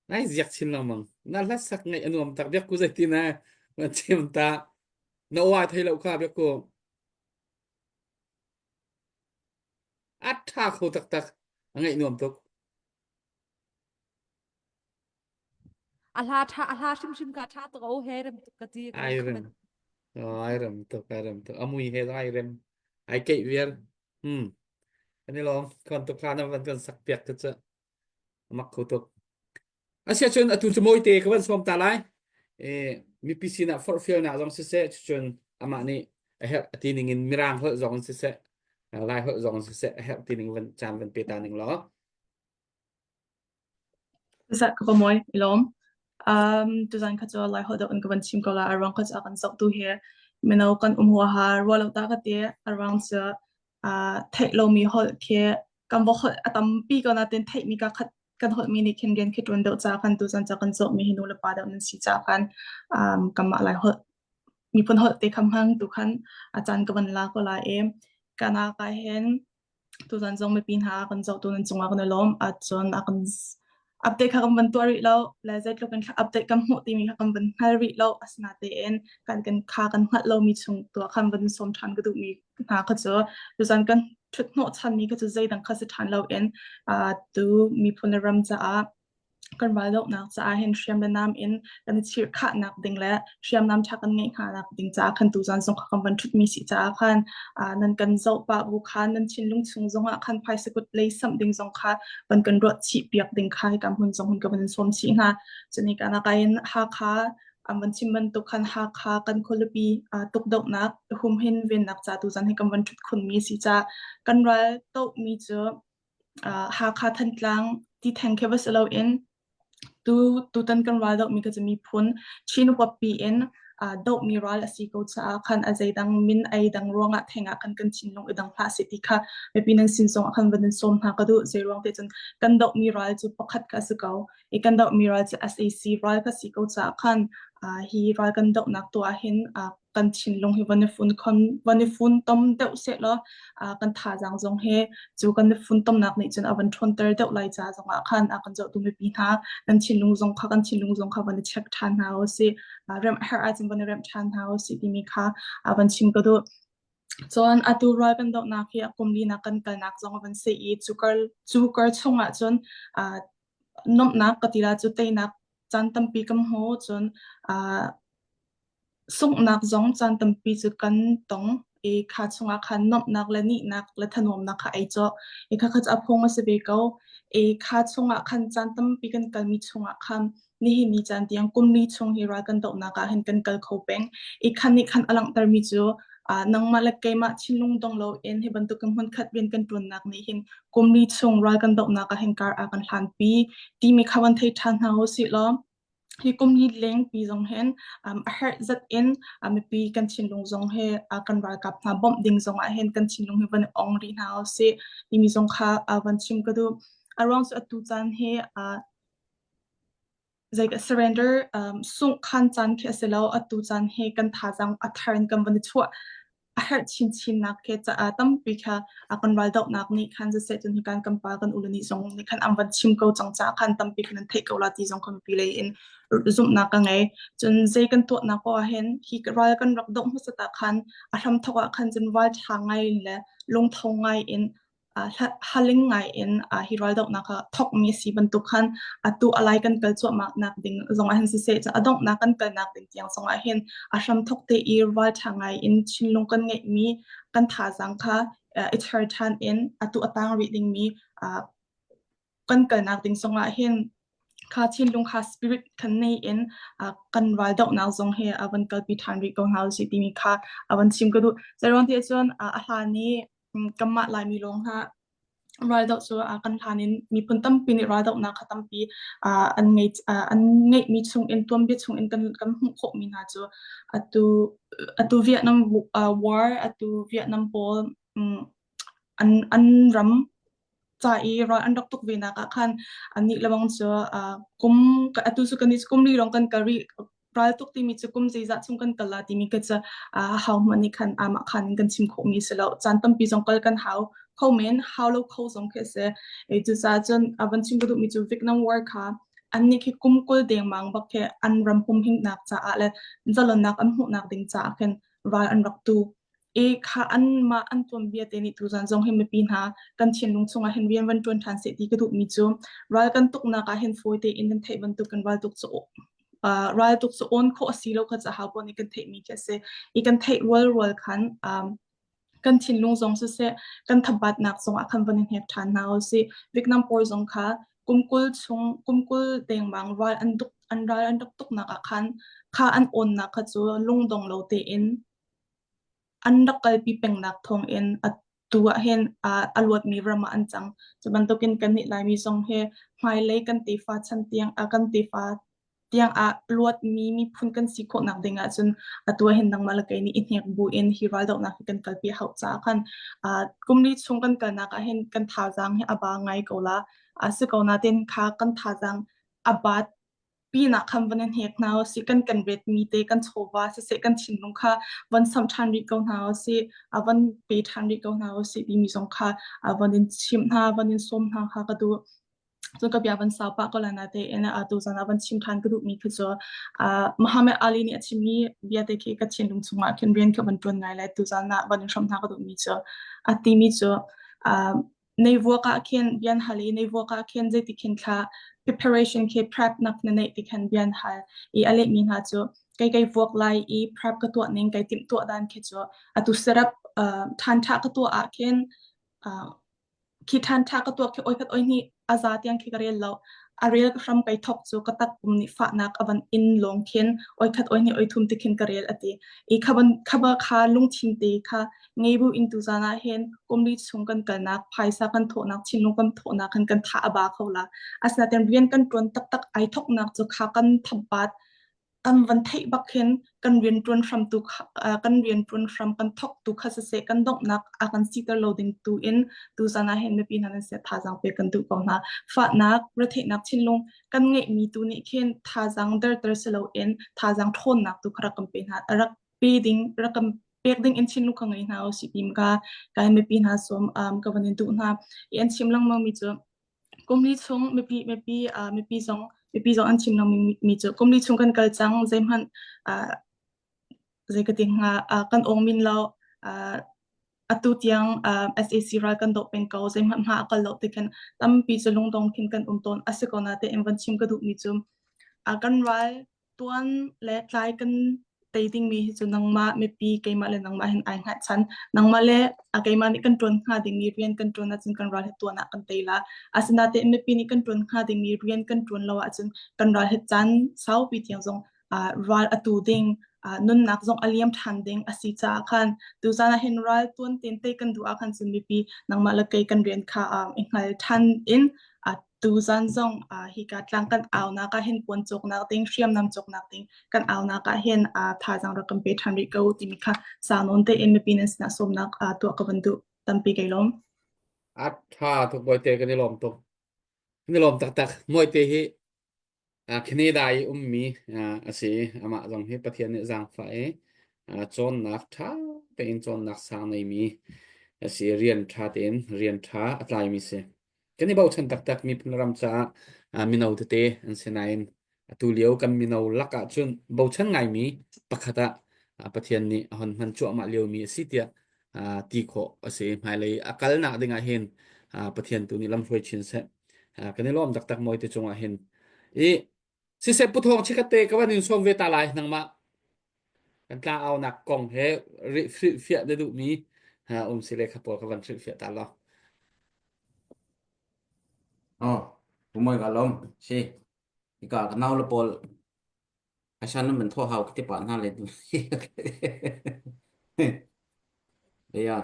Nai ziak chin lengmang. Na hlasak ngaih a nuam tak biak ku zeitin eh? Na chim ta. Na aw thei lo kha biak ku. A ṭha kho taktak. A ngaih nuam tuk. A hla ṭha a hla hrimhrim ka ṭha tuk o he rem tuk ka ti Ai rem. Ai rem tuk, ai rem tuk. A mui he ai rem. Ai keih viar. Hmm. Kan i lawm. Kon tuk hla na van kan sak piak te cu. Mak kho tuk. Asia cun atu cu mawite ka van sawm ta lai. E, mipi sinah forhfialnak zong siseh, cucun amah nih a herh a ti ning in mirang holh zong in siseh, lai holh zong in siseh, a herh ti ning van caan van pe ta ning law. Zah ka va mawi, i lawm. Um, tuzan kha cu Lai holh deuh in ka van chim ko lai. A ruang kha cu a kan zohtu hi mino kan um huaha ruah lo ta ka ti. A ruang cu uh, theih lomi holh khi kan va holh a tampi ko natin theihmi ka khat kan holhmi nih khin rian khi ṭuan deuh ca kan tuzan ca kan zohmi hi nu le pa deuh nan si ca khan um, kanmah Lai holh miphun holh te kham hmang tu khan a caan ka van la ko lai i kana ka hin Tuzan zong mipi hna kan zohtu nan cungah kan i lawm. Ahcun a kan update kha kan van tuah rih lo le zeitluk in update kan hmuh timi kha kan van hngal rih lo. Asinatein kan kan kha kan hngalh lomi chung tuah khan van sawm ṭhan ka duhmi hna kha cu tuzan kan ṭhut hnawh chanmi kha cu zeidang kha si ṭhan loin uh, tu miphun le ram caah kan raldohnak caah hin hriam le nam in kan i chirhkhahnak ding le hriamnam ṭha kan ngeih hnanak ding caah khan tuzan zong kha kan van ṭhutmi si caah khan nan kan zoh pah bu khan nan thinlung chung zongah khan phaisa kut lei samh ding zong kha van kan ruah chih piak ding kha hika hmun zong hun ka van in sawm chih hna. Cuni ka nakin Hakha an van chim bantuk khan Hakha kan khualipi tukdohnak humhin vennak ca tuzan hi kan van ṭhut khunmi si ca kan ral tohmi cu Hakha Thantlang ti theng khi va si loin tu tutan kan ral dohmi kha cu miphun Chin huappi in dohmi ral a si ko caah khan a zeidang min ei dang ruangah theng ah khan kan thinlung i dang hlah seh ti kha mipi nan sin zong ah khan van in sawm hna ka duh. Zei ruang te cun kan dohmi ral cu pakhat kha a si ko i kan dohmi ral cu sac ral kha si ko caah khan hi ral kan dohnak tu ah hin kan thinlung hi van i fun khon van i fun tom deuh sehlaw kan thazaang zong he cu kan i funtomnak nih cun a van ṭhawnter deuh lai ca zongah khan a kan zohtu mipi hna nan thinlung zong kha kan thinlung zong kha van i check ṭhan hna usih remh herh ahcun van i remh ṭhan hna usih timi kha van chim ka duh. Cun atu ral kan dohnak hi a kum linak kan kalnak zong a van si i cu kar cu kar chungah cun nuamhnak ka ti la cu teinak caan tampi kan hmu cun Sunghnak zong caan tampi cu kan tong i kha chungah khan nuamhnak le nihnak le thanuamnak kha ei cawh. I khakha cu a phung a si ve ko. I kha chungah khan caan tampi kan kalmi chungah khan nihin ni caan tiang kum li chung hi ral kan dohnak ah hin kan kal kho peng. I khan nih khan a langhtermi cu uh, nangmah le keimah thinlung dong loin hi bantukin hmunkhat rian kan ṭuannak nih hin kum li chung ral kan dohnak ah hin kar a kan hlanpi timi kha van thei ṭhan hna u sih law Hi kum li lengpi zong hin um, a herh zat in uh, mipi kan thinlung zong hi uh, kan ralkap hna bawmh ding zong ah hin kan thinlung hi van ong rih hna usih timi zong kha uh, van chim ka duh. A ruang cu atu caan hi uh, zei surrender um, sungh khan caan khi a si lo atu caan hi kan thazaang a thar in kan van i chuah a herh chinchinnak khi caah tampi kha a kan raldohnak nih khan siseh cun hikan kan pa kan ule nih zong nih khan an van chim ko cang caah khan tampi khan an theih ko la ti zong kha mipi lei in zumhnak ka ngei. Cun zei kan tuahnak poah ah hin hi ral kan rak doh hmasat ah khan a hramthawk ah khan cun ral ṭha ngai le lungtho ngai in haling ngai in hi raldohnak ah thawkmi a si bantuk khan atu alai kan kal cuahmah nak ding zong ah hin siseh a donghnak kan kalnak ding tiang zong ah hin a hramthawk te i ralṭha ngai in thinlung kan ngeihmi kan thazaang kha i char ṭhan in atu a tang rih dingmi kan kalnak ding zong ah hin kha thinlung kha spirit kan nei in kan raldohnak zong hi a van kalpi ṭhan rih ko hna usih timi kha a van chim ka duh. Zeiruang ti ahcun a hlan i kanmah Laimi lawng hna raldoh cu kan hlan in miphun tampi nih raldohnak kha tampi an ngei an ngeihmi chung in tuanbia chung in kan kan hmuh khawhmi hna cu atu atu Vietnam war atu Vietnam pawl an an ram ca i ral an rak tuk ve nak ah khan annih lebang cu kum atu cu kan i kum li lawng kan kal rih. Raltuk timi cu kum zeizah chung kan kal la timi ka cu hau hmanh nih khan amah khan in kan chim khawhmi si lo. Caan tampi zong kal kan hau kho men, hau lo kho zong khi a si. E, cucaah cun a van chim ka duhmi cu Vietnam War kha annih khi kum 20 dengmang bak khi an ram humhimnak caah le zalonnak an hmuhnak ding caah khin ral an rak tu. I kha anmah an tuanbia te nih tuzan zong hi mipi hna kan thinlung chungah hin rian van ṭuan ṭhan seh ti ka duhmi cu ral kan tuknak ah hin fawi tein kan theih bantuk kan ral tuk cu uh, ral tuk cu awn khawh a si lo kha ca hau pawl nih kan theihmi khi a si. I kan theih rual rual khan um, kan thinlung zong siseh kan thabatnak zong ah khan van i hnek ṭhan hna usih. Vietnam pawl zong kha kum 20 chung kum 20 dengmang ral an duk an ral an rak tuknak ah khan kha an awnnak kha cu lungdong lo tein an rak kalpi pengnak thawngin atu ahhin a luatmi ram ah an cang. Cu bantukin kannih Laimi zong hi hmailei kan tefa chan tiang kan tefa tiang ah luatmi miphun kan si khawhnak ding ahcun atu ahhin nangmah le kei nih i hnek buin hi raldohnak hi kan kalpi a hauh caah khan kum li chung kan kalnak ahhin kan thazaang hi a ba ngai ko la. A si ko nain kha kan thazaang a bat pinah khan van in hnek hna usih kan kan retmi te kan chawva siseh kan thinlung kha van sam ṭhan rih ko hna usih a van pe ṭhan rih ko hna usih timi zong kha a van in chimh hna van in sawm hna kha ka duh cun ka bia van sau pah ko lai na tein atu zan ah van chim ṭhan ka duhmi khi cu Muhammad Ali nih a chimmi bia te khi ka thinlung chungah khin rian ka van ṭuan ngai lai tu zan ah van in hram hna ka duhmi cu a timi cu Nei vuak ah khin bian hal i nei vuak ah khin zeiti khin thla preparation khi prep nak na neih ti khan bian hal i a lehmi hna cu kei kei vuak lai i prep ka tuah ning kai timh tuah dan khi cu atu setup uh, ṭhan ṭha ka tuah ah khin uh, khi ṭhan ṭha ka tuah khi oi khat oi hnih a za tiang khi ka rel lo a rel ka hram kai thok cu ka tak pum nih fahnak a van in lawng khin oi khat oi hnih oi thum ti khin ka rel ati i khaban khaba kha lungthin te kha ngei bu in tuzan ah hin kumli chung kan kalnak phaisa kan thawhnak thinlung kan thawhnak kan kan tha a ba kho la asinain rian kan tuan taktak ai thoknak cu kha kan thampat kan van theih bak hin kan rian tuan hram tu kan rian tuan hram kan thok tu kha siseh kan donghnak a kan siter lo ding tu in tuzan ah hin mipi hna nan se thazaang pe kan duh ko hna fahnak retheihnak thinlung kan ngeihmi tu nih khin thazaang derter si loin thazaang ṭhawnnak tu kha rak kan pe hna rak pe ding rak kan pek ding in thinlung kha ngei hna usih ti ka kai mipi hna sawm um, ka van in duh hna i an chim lengmang mi cu kumli chung mipi mipi uh, mipi zong mipi zong an chim lengmang mi cu kumli chung kan kal cang zeihmanh uh, zei ka ti hnga uh, kan ong min lo uh, atu tiang uh, SAC ral kan doh peng ko zeihmanh hma a kal lo ti khan tampi cu lungdong khin kan um tawn a si ko na te in van chim ka duh mi cu uh, kan ral tuan le tlai kan tei dingmi hi cu nangmah mipi keimah le nangmah hin ai hngatchan nangmah le a keimah nih kan ṭuan hnga dingmi rian kan ṭuan ahcun kan ral hi tuan ah kan tei la asinain mipi nih kan ṭuan hnga dingmi rian kan ṭuan lo ahcun kan ral hi caan saupi tiang zong uh, ral atu ding uh, nunnak zong a liam ṭhan ding a si caah khan tuzan ah hin ral tuan ten tei kan duh ah khan cun mipi nangmah le kei kan rian kha um, i hngal ṭhan in uh, Tuzan zong hika tlang kan aunak ah hin puan cawknak ding, hriamnam cawknak ding kan aunak ah hin thazaang rak kan pe ṭhan rih ko timi kha sau nawn tein mipi nan sinah sawmnak tuah ka van duh. Tampi kai lawm. A ṭha tuk Bawite kan i lawm tuk. Kan i lawm taktak. Mawite hi Canada i ummi a si. Amah zong hi Pathian nih zaangfah i cawnnak ṭha tein cawnnak sang neimi a si. Rian ṭha tein rian ṭha a tlaimi si. Kan i bochan taktak miphun ram caah mino tete an si nain atu lio kan mino lak ah cun bochan ngaimi pakhat ah Pathian nih a hon hman cuahmah liomi a si tiah ti khawh a si. Hmailei a kalnak ding ah hin Pathian tu nih lamhruai chin seh. Kan i lawm taktak mawi te cungah hin. I siseh pu thawng chikkhat te ka van in sawm ve ta lai nangmah. Kan tla aunak kong he hrilhfiah na duhmi um si le kha pawl ka van hrilhfiah ta law. Oh, pumoi ka lom. Si. Ika ka nau le pawl Asan nan thaw hau ka ti pah hna le. Ya.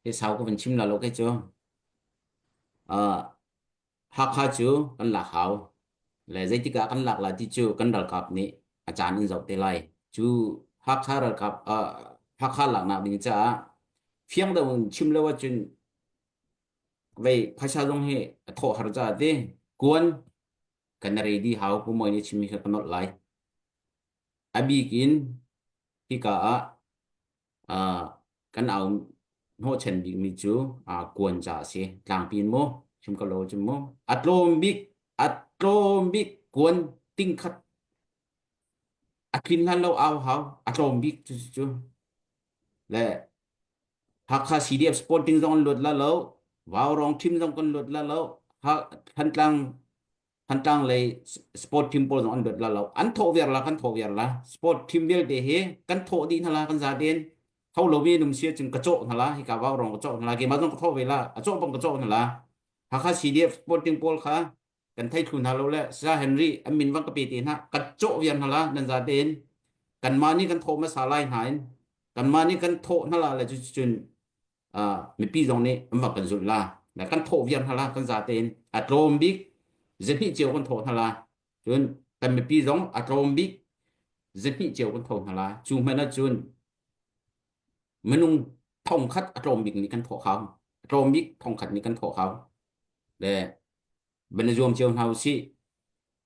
Hi sau ka van chim la lo ke cu. Uh, Hakha cu kan lak hau. Le zeitik ah kan lak la ti cu kan ralkap nih a caan in zoh te lai. Cu Hakha ralkap uh, Hakha laknak ding caah fiang deuh in chim lo ahcun vei phaisa zong hi a thawh har caah ti kuan kan ready hau pu moi nih chimmi kha ka nolh lai. A bik in hika ah uh, kan au hnawhchan bikmi cu uh, kuan ca a si. Tlangpi in mu, chim ko lo cun mu. A tlawm bik, a tlawm bik kuan tingkhat a tlin hlan lo au hau, a tlawm bik cu cu. Le Hakha CDF Sporting zong an luat la lo, Vaurong team zong kan luat la lo, ha, Thantlang Thantlang lei sport team pawl zong an luat la lo. An thawh viar la, kan thawh viar la. Sport team vialte hi kan thawh dih hna la, kan zaten. Tho lomi num sia cun ka cawh hna la, hika Vaurong ka cawh hna la, keimah zong ka thawh ve la, a cawh bang ka cawh hna la. Hakha CDF Sporting pawl kha kan thei thlu hna lo le Sa Henry an min vang ka pe te hna kan cawh viar hna la nan zaten kanmah nih kan thawh hmasa lai hna in kanmah nih kan thawh hna la le cu cun mipi zong nih an va kan zulh la le kan thawh viar hna la kan zate in a tlawm bik zahnih cio kan thawh hna la cun kan mipi zong a tlawm bik zahnih cio kan tho hna la cu hmanh ah cun minung thongkhat a tlawm bik nih kan thawh hau a tlawm bik thongkhat nih kan thawh hau le van i zuam cio hna usih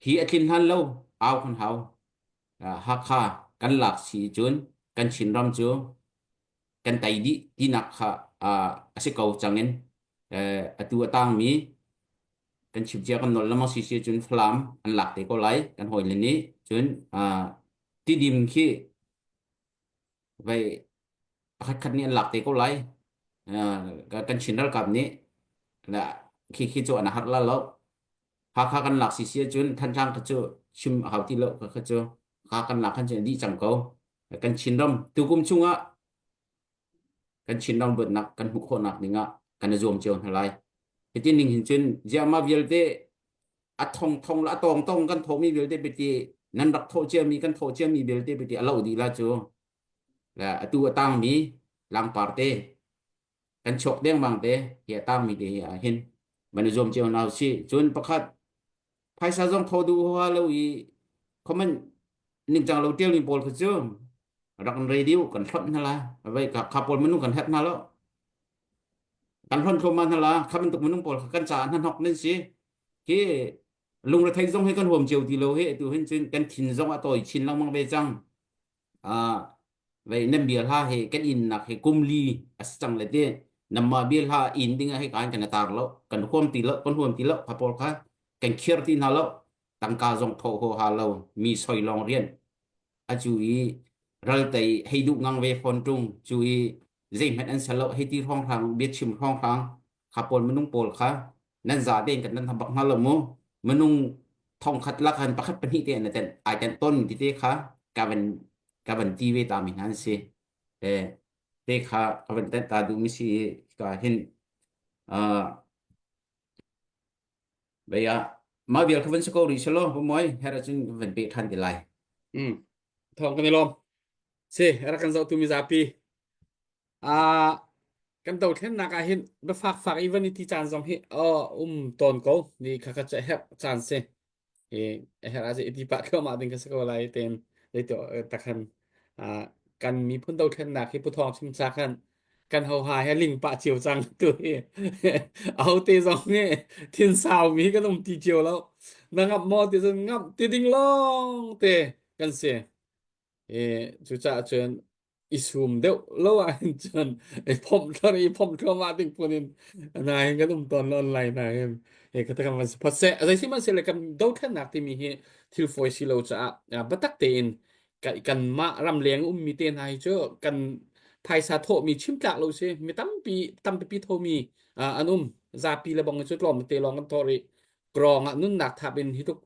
hi a tlin hlan lo au kan hau Hakha kan lak si cun kan Chinram cu kan tei dih tinak kha a si ko cang in atu a tangmi kan chim cia kan nol lengmang si si cun Falam an lak te ko lai kan hawile nih cun Tidim khi vai pakhat khat nih an lak te ko lai kan Chin ralkap nih khi khi cu an har la lo Hakha kan lak si si ahcun Thantlang kha cu chim a hau ti lo kha cu Hakha kan lak khan cu dih cang ko kan Chinram tukum chungah kan Chinram luatnak kan hmuh khawhnak dingah kan i zuam cio hna lai hitin ning hin cun ziahmah vialte a thong thong la a tong tong kan thawhmi vialte biati nan rak thawh ciami kan thawh ciami vialte biati a lo dih la cu la atu a tangmi tlangpar te kan chuak dengmang te hi a tangmi te hi ah hin van i zuam cio hna usih cun pakhat phaisa zong tho duh huaha lo i comment ningcang lo tialmi pawl kha cu rak in radio kan hlonh hna la vai ka kha pawl minung kan herh hna lo kan hlonh thluahmah hna la kha bantuk minung pawl kha kan caah hnahnok nan si hi lungrethei zong hi kan huam cio ti lo hi atu hin cun kan thin zong a tawi chin lengmang ve cang Ah, vei nan bia hla hi kan innak hi kum li a si cang le ti namma bia hla in ding ah hi kan kan tar lo kan huam ti lo kan huam ti lo kha pawl kha kan khiar ti hna lo tangka zong tho ho ha lo mi soi long rian a cu i ral tei hei duh ngang ve phone tung cu i zeihmanh an sal lo hei ti hrawng hrang bia chim hrawng hrang kha pawl minung pawl kha nan za tein kan nan bak hna lo mu minung thongkhat lakhan pakhat pahnih te an ten ai ten ton ti te kha ka van ka van ti ve ta mi hna an si e te kha ka van ten ta duh mi si ka hin uh Baya ma vial kha van si ko ri selo moi her cun van pe than ti lai Mm. Thong kan i lawm. Si, rak kan zohtu mizapi. Ah, kan dothlennak ah hin biafak fak i van i ti caan zong hi um tawn ko ni kha kha cu a herh caan si i a herh ah i ti pah thluahmah ding kha si ko lai ten zeiti takhan ah kan miphun dothlennak hi puthawng chim cha khan kan hoha he ling pah cio cang tu hi aho te zong nih thin sau mi kan um ti cio lo na ngap maw ti cun ngap ti ding lawng te kan si i cucaah cun i sum deuh lo ahhin cun i phomh thar i phomh thluahmah ding phun in nain kan um tawn lo online na hin he ka kan van support seh zei sihmanhsehlaw kan dothlennak timi hi thil fawi si lo caah biatak tein kan mah ramleng ummi te hna hi cu kan phaisa thawhmi chim tlak lo si mi tampi tampi thomi an um zapi le bong cu tlawm te lawng kan thawh rih Krawng ah nunnak thap in hi tuk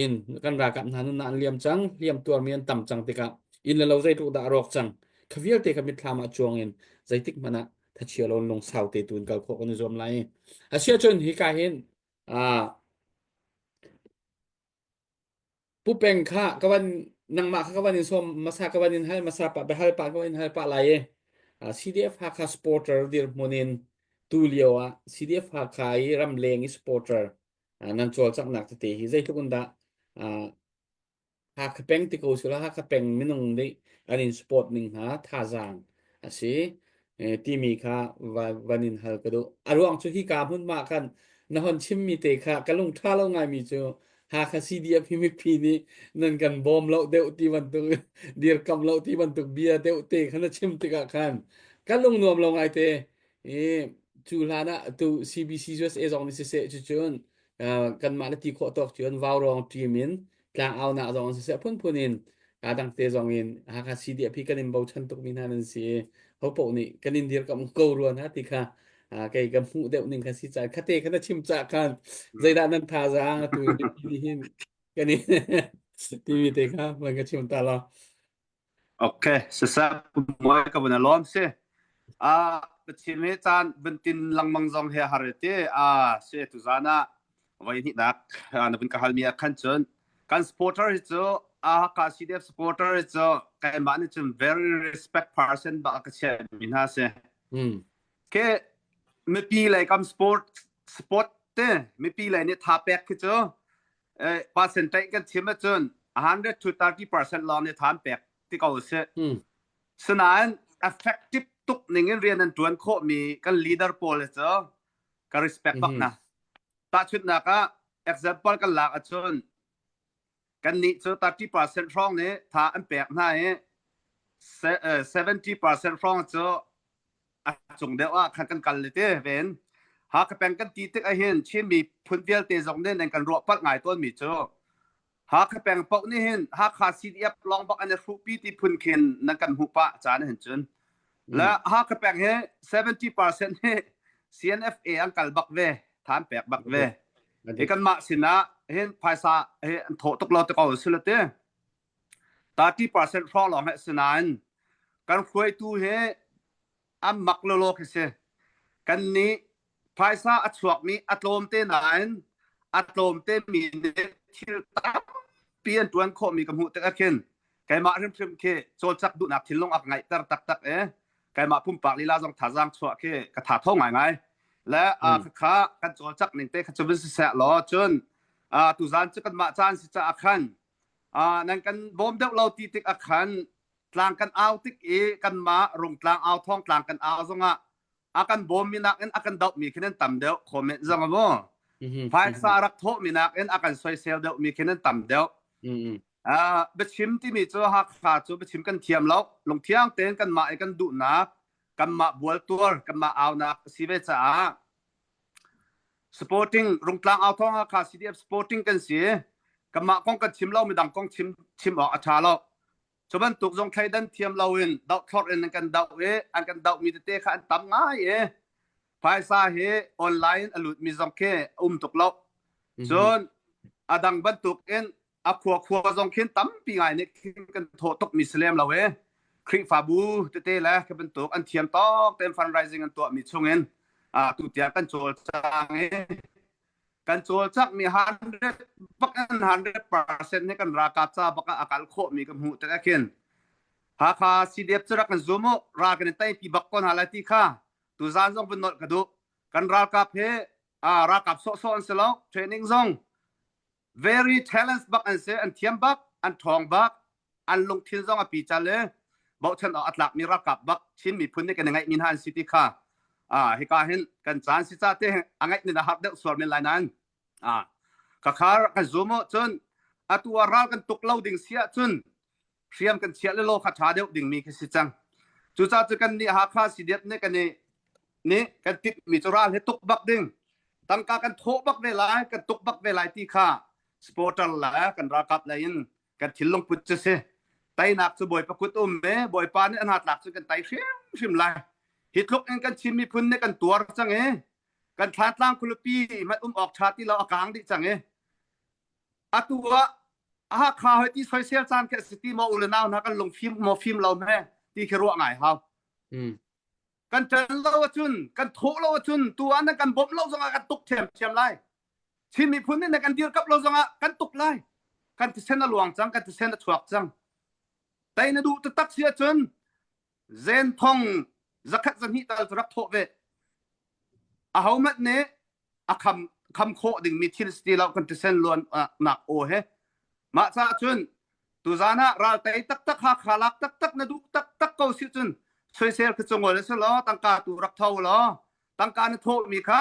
in kan ralkap hna nunnak an liam cang hliam tuarmi an tam cang tikah inn le lo zeitluk dah a rawk cang kha vialte kha mitthlam ah cuang in zeitik hmanh ah thachia lo lungsau te tu in kal khawh kan i zuam lai asia cun hika hin ah Pu Peng kha ka van nangmah kha ka van in sawm masa ka van in hal masa pa behal pa ka van in hal pa lai i CDF Hakha supporter dirhmun in tu lio ah CDF Hakha i ramleng i supporter nan cawlcanghnak tete hi zeitluk in dah Hakha peng ti ko sila Hakha peng minung nih an in support ning hna thazaang a si timi kha van in hal ka duh. A ruang cu hika hmunhma khan na hon chimmi te kha ka lung ṭha lo ngaimi cu. Hakha CDF hi mipi nih nan kan bawm lo deuh ti bantuk dirkamh lo ti bantuk bia deuh te kha na chim tikah khan kan lung nuam lo ngai te. I cu hlan ah tu CBC USA zong nih siseh cucun kanmah le ti khawh tawk cun vaurawng team in tlangaunak zong siseh phunphun in kaa dang te zong in Hakha CDF hi kan in bochan tukmi hna nan si i hopoh nih kan in dirkamh ko rua hna ti kha kei ka hmuh deuh ning kha si caan khate kha na chim cah khan zeidah nan thazaang atu hin kan in timi te kha van ka chim ta la Okay, siseh moi ka vun alawm si. Ah, Pathian he caan vun tin lengmang zong he har ti. Ah, si tu zan ah voi hnih nak na vun ka hal mi ah khan cun kan supporter hi cu ah ka CDF supporter hi cu keimah nih cun very respect person ba ka chia mi hna si. Mm. Ke mipi lei kam sport sport te mipi lei nih tha pek khi cu percentage kan chim ahcun 100 to 30% lawng nih than pek ti ko si. Mm. Sinain effective tuk ning in rian an tuan khawh mi kan leader pawl cu ka respect bak na. Tahchunhnak ah example kan lak ahcun kan nih cu 30% hrawng nih tha an pek hna i 70% hrawng cu a cung deuh ah khan kan kal le te ven Hakha peng kan ti tik ahhin Chin miphun vialte zong nih nan kan ruah palh ngai tawn mi cu Hakha peng paoh nih hin Hakha CDF lawng bak an i hruhpi ti phun khin nan kan hmuh pah caan hin cun le Hakha peng hi 70% hi CNFA an kal bak ve than pek bak ve hi kanmah sinah hin phaisa hi an thawh tuk lo te ko sila te 30% hrawng lawng he si nain kan hruaitu hi an mak lawlaw khi si. Kan nih phaisa a chuakmi a tlawm te nain a tlawm te mi nih thil tampi an ṭuan khawhmi ka hmuh tikah khin keimah hrimhrim khi cawlcak duhnak thinlung a ka ngeihter taktak i keimah pumpak lila zong thazaang chuah khi ka tha tho ngaingai. Le kha kan cawlcak ning te kha cu vun siseh law cun tuzaan cu kanmah caan si caah khan nan kan bawm deuh lo ti tik ah khan tlang kan au tik i kanmah rungtlang au thawng tlang kan au zongah a kan bawm mi nakin a kan doh mi khin an tam deuh comment zong a mu phaisa rak thawh mi nakin a kan soisel deuh mi khin an tam deuh biachim timi cu Hakha cu biachim kan thiam lo lungthiang tein kanmah i kan duhnak kanmah bualtuar kanmah aunak a si ve caah Sporting Rungtlang Authawng Hakha CDF Sporting kan si. Kanmah kong kan chim lo midang kong chim chim awk a ṭha lo. Cu bantuk zong thleidan thiam loin dohthlorh in an kan doh i an kan dohmi tete kha an tam ngai i phaisa hi online a lutmi zong khi a um tuk lo. Cun a dang bantuk in a khua khua zong khin tampi ngai nih khin kan thawh tuk mi si lem lo e Khrihfabu tete le khi bantuk an thiam tawk tein fundraising an tuah mi chungin a tu tiang kan cawlcang i kan cawlcangh mi 100 bak in 100% hi kan ralkap ca bak ah a kal khawh mi ka hmuh tik ah khin Hakha CDF cu rak kan zum u ral kan in teipi bak ko hna lai ti kha tuzaan zong vun nolh ka duh kan ralkap hi ralkap sawhsawh an si lo training zong very talents bak an si an thiam bak an ṭhawng bak an lungthin zong a pical i bochan awk a tlakmi ralkap bak Chin miphun nih kan i ngeihmi hna an si ti kha ah hika hin kan caan si ca te a ngeih nin a har deuh sual men lai nain ah ka khar kan zum u cun atu ah ral kan tuk lo ding si ahcun hriam kan chiah le law kha ṭha deuh dingmi khi si cang cucaah cu kan nih Hakha CDF nih kan i nih kan timhmi cu ral hi tuk bak ding tangka kan thawh bak ve lai kan tuk bak ve lai ti kha supporter le kan ralkap lei in kan thinlung put cu si teinak cu bawipa kut um e bawipa nih an hatlak cu kan tei hrimhrim lai hi tluk in kan Chin miphun nih kan tuar cang i kan thlatlang khualipi hmanh um awk ṭha ti lo a kang dih cang i atu ah Hakha hoi ti soisel caan khe si ti maw u le nau hna kan lung fim maw fim lo hme ti khi ruah ngai hau kan ṭan lo ahcun kan thawh lo ahcun tu ah nan kan bawmh lo zongah kan tuk ṭhiamṭhiam lai Chin miphun nih nan kan dirkamh lo zongah kan tuk lai kan thisen a luang cang kan thisen a chuak cang tei na duh taktak si ahcun zen thong zakhat zahnih tal cu rak thawh ve ahohmanh nih a kham kham khawh dingmi thil si ti lo kan thisen luan nak aw he mah caah cun tuzan ah ral tei taktak Hakha lak taktak na duh taktak ko si cun soisel khi cu ngol si law tangka tu rak tho law tangka na thawhmi kha.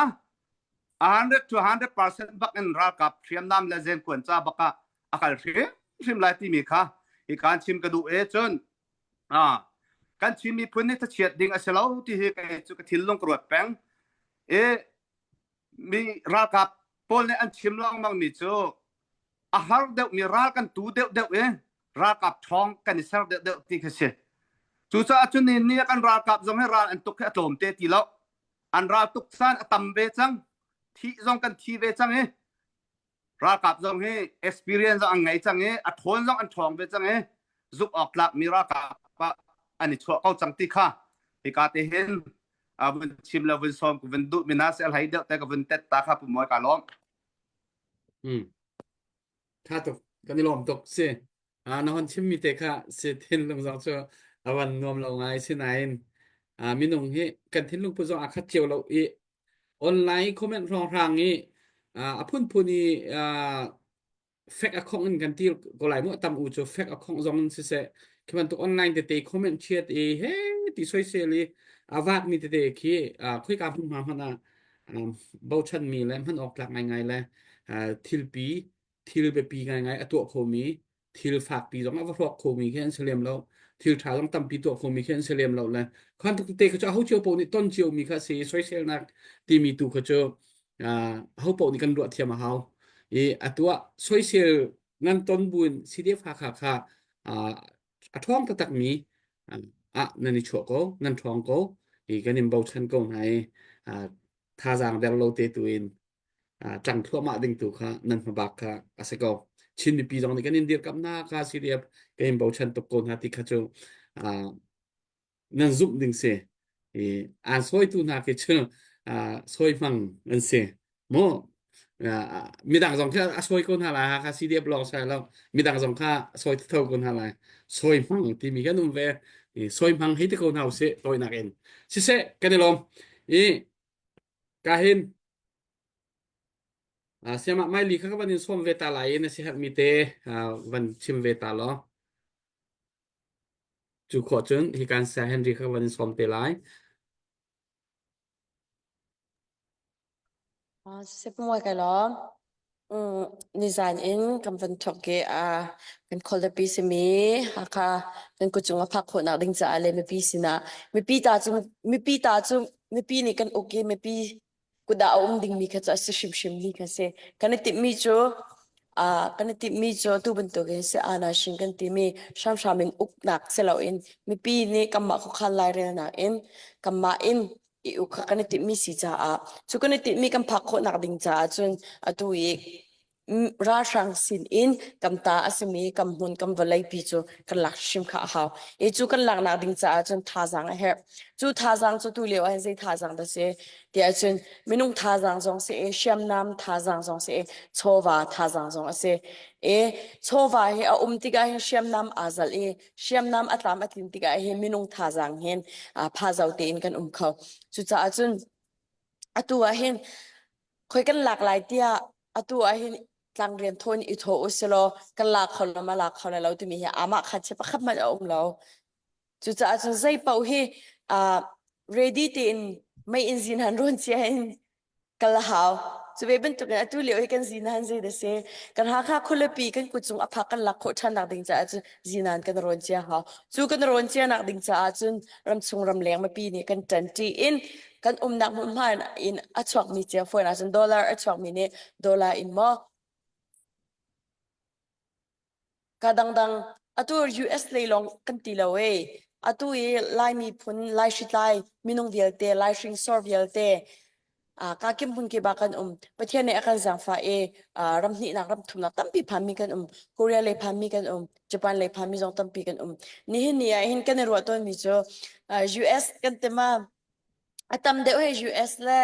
100 to 100% bak in ralkap hriamnam le zenkuan ca bak ah a kal hrim hrim lai timi kha hi kan chim ka duh e cun ah kan Chin miphun nih thachiat ding a si lo ti hi kei cu ka thinlung ka ruat peng e mi ralkap pawl nih an chim lengmang mi cu a har deuh mi ral kan tu deuh deuh i ralkap ṭhawng kan i ser deuh deuh ti khi si. Cucaah cun ni ni kan ralkap zong hi ral an tuk hi a tlawm te ti lo. An ral tuk caan a tam ve cang. Thih zong kan thi ve cang i ralkap zong hi experience zong an ngei cang i a ṭhawn zong an ṭhawng ve cang i zumh awk tlak mi ralkap ah an i chuah ko cang ti kha hika te hin a vun chim le vun sawm ka vun duh mi na se hlei deuh te ka vun tet ta kha pu moi ka lawm. Hmm. Tha tuk. Kan i lawm tuk si. Ah, na hon chimmi te kha si thinlung zong cu a van nuam lo ngai si nain ah, minung hi kan thinlung put zong a khat cio lo i online comment hrawnghrang i ah, a phunphun i ah, fek a khong in kan ti ko lai mu tam u cu fek a khong zong in siseh khi bantuk online tete comment chiat i he ti soisel i a vak mi tete khi ah, khoika hmunhma hmanh ah bochanmi le hman awk tlak ngaingai le thilpi thil biapi ngaingai a tuah khomi thil fakpi zong a va hrawk khomi khi an si lem lo thil ṭha zong tampi tuah khomi khi an si lem lo le khan tuk te kha cu aho cio paoh nih ton cio mi kha si soiselnak timi tu kha cu aho paoh nih kan ruah thiam a hau i atu ah soisel nan ton buin CDF Hakha kha a ṭhawng taktak mi ah nan i chuah ko nan ṭhawng ko i kan in bochan ko hna i thazaang der lo te tu in ṭang thluahmah ding tu kha nan hmabak kha a si ko Chin mipi zong nih kan in dirkamh hna kha CDF kan in bochan tuk ko hna ti kha cu nan zumh ding si i aan sawitu hna khi cu sawi hmang an si mu midang zong khi a sawi ko hna lai Hakha CDF lawng sai lo midang zong kha sawi tho ko hna lai sawi hmang timi kan um ve sawi hmang hei ti ko hna usih tawinak in siseh kan i lawm i ka hin siamah maili kha ka van in sawm ve ta lai in a si herhmi te van chim ve ta law Cu khawh cun hi kan saya Henry kha van in sawm te lai. Sipmuai kai lawm. Nizan in kan van thawk i kan khualipi simi Hakha kan kucung a phak khawhnak ding caah le mipi sinah mipi ta cu mipi ta cu mipi nih kan uk i mipi kut ah a um dingmi kha cu a si hrimhrim mi kha si. Kan i timhmi cu kan i timhmi cu atu bantukin si anashin kan timi hramhram in uknak si loin mipi nih kanmah khuakhan lairelnak in kanmah in i uk kha kan i timhmi si caah cu kan i timhmi kan phak khawhnak ding caah cun atu i ralhrang sin in kan ta a simi kan hmun kan vawleipi cu kan lak hrim kha a hau. I cu kan laknak ding caah cun thazaang a herh. Cu thazaang cu tu lio ah zei thazaang dah si tiah cun minung thazaang zong si i hriamnam thazaang zong si i chawva thazaang zong a si. I chawva hi a um tikah hin hriamnam aa zalh i hriamnam a tlam a tlin tikah hin minung thazaang hin phazo tein kan um kho. Cucaah cun atu ah hin khoi kan lak lai tiah atu ah hin tlangrian thawn i thaw u silaw kan lak kho lo ma lak kho lo timi hi amah kha che pakhat hmanh a um lo cucaah cun zei paoh hi uh, ready tein mei in zin han rawn cia in kal a hau cu ve bantukin atu lio hi kan zinan zei da si kan Hakha khualipi kan kut cung a phak kan lak khawh ṭhan nak ding caah cun zinan kan rawn cia hau cu kan rawn cia nak ding caah cun ramchung ramleng mipi nih kan ṭanṭi in kan umnak hmunhma in a chuakmi cia fawn ahcun dollar a chuakmi nih dollar in maw ka dangdang atu US lei lawng kan ti lo e atu i Lai miphun Lai hritlai minung vialte Lai hringsor vialte ka kim hmun kip ah kan um Pathian nih a kan zaangfah i ram hnihnak ram thumnak tampi phanmi kan um Korea lei phanmi kan um Japan lei phanmi zong tampi kan um nihin ni ah hin kan i ruah tawnmi cu US kan tema A tam deuh hi US le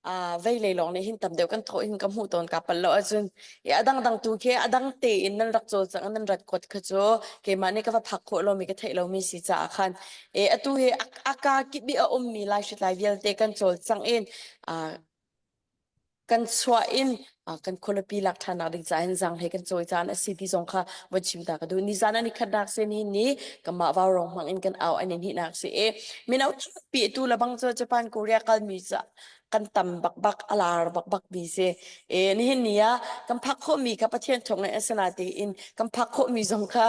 uh, vei lei lawng nih hin tam deuh kan thawh hin ka hmuh tawn ka pal lo ahcun i a dangdang tu khi a dang tein nan rak cawlcangh nan rat kuat kha cu keimah nih ka va phak khawh lomi ka theih lomi si caah khan e atu hi a ka kip i a ummi lai hritlai vialte kan cawlcangh in uh, kan chuah in Kan khualipi lak ṭhannak ding caah hin zaanghlei kan cawi caan a si ti zong kha von chim ta ka duh. Nizan an i khatnak si ni ni kanmah vaurawng hmang in kan au an i hnihnak si i mino tampi tu le bang cu Japan Korea kalmi ca kan tam bakbak a lar bakbak mi si. E nihin ni ah kan phak khawhmi kha Pathian thawng in a si na tiin kan phak khawhmi zong kha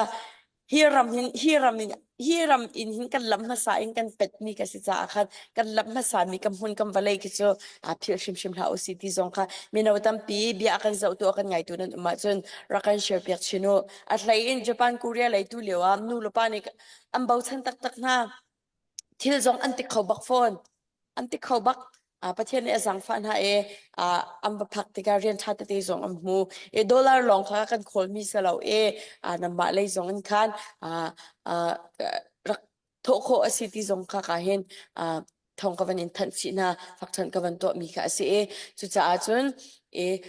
hi ram hin hi ram in hi ram in hin kan lam hmasa in kan pet mi ka si caah khan kan lam hmasa mi kan hmun kan vawlei khi cu aa philh hrimhrim hlah usih ti zong kha mino tampi bia a kan zohtu a kan ngaitu nan um ahcun rak kan share piak chin u. A hlei in Japan Korea lei tu lio ah nu le pa nih an bochan taktak hna. Thil zong an ti kho bak fawn. An ti kho bak. Uh, Pathian nih a zaangfah hna i uh, an va phak tikah rian ṭha tete zong an hmu. I dollar lawng kha kan khawlmi si lo i uh, nanmah lei zong in khan uh, uh, rak thawh khawh a si ti zong kha ka hin uh, thawng ka van in thanh chih hna, fakṭhanh ka van tuahmi kha a si i cucaah cun i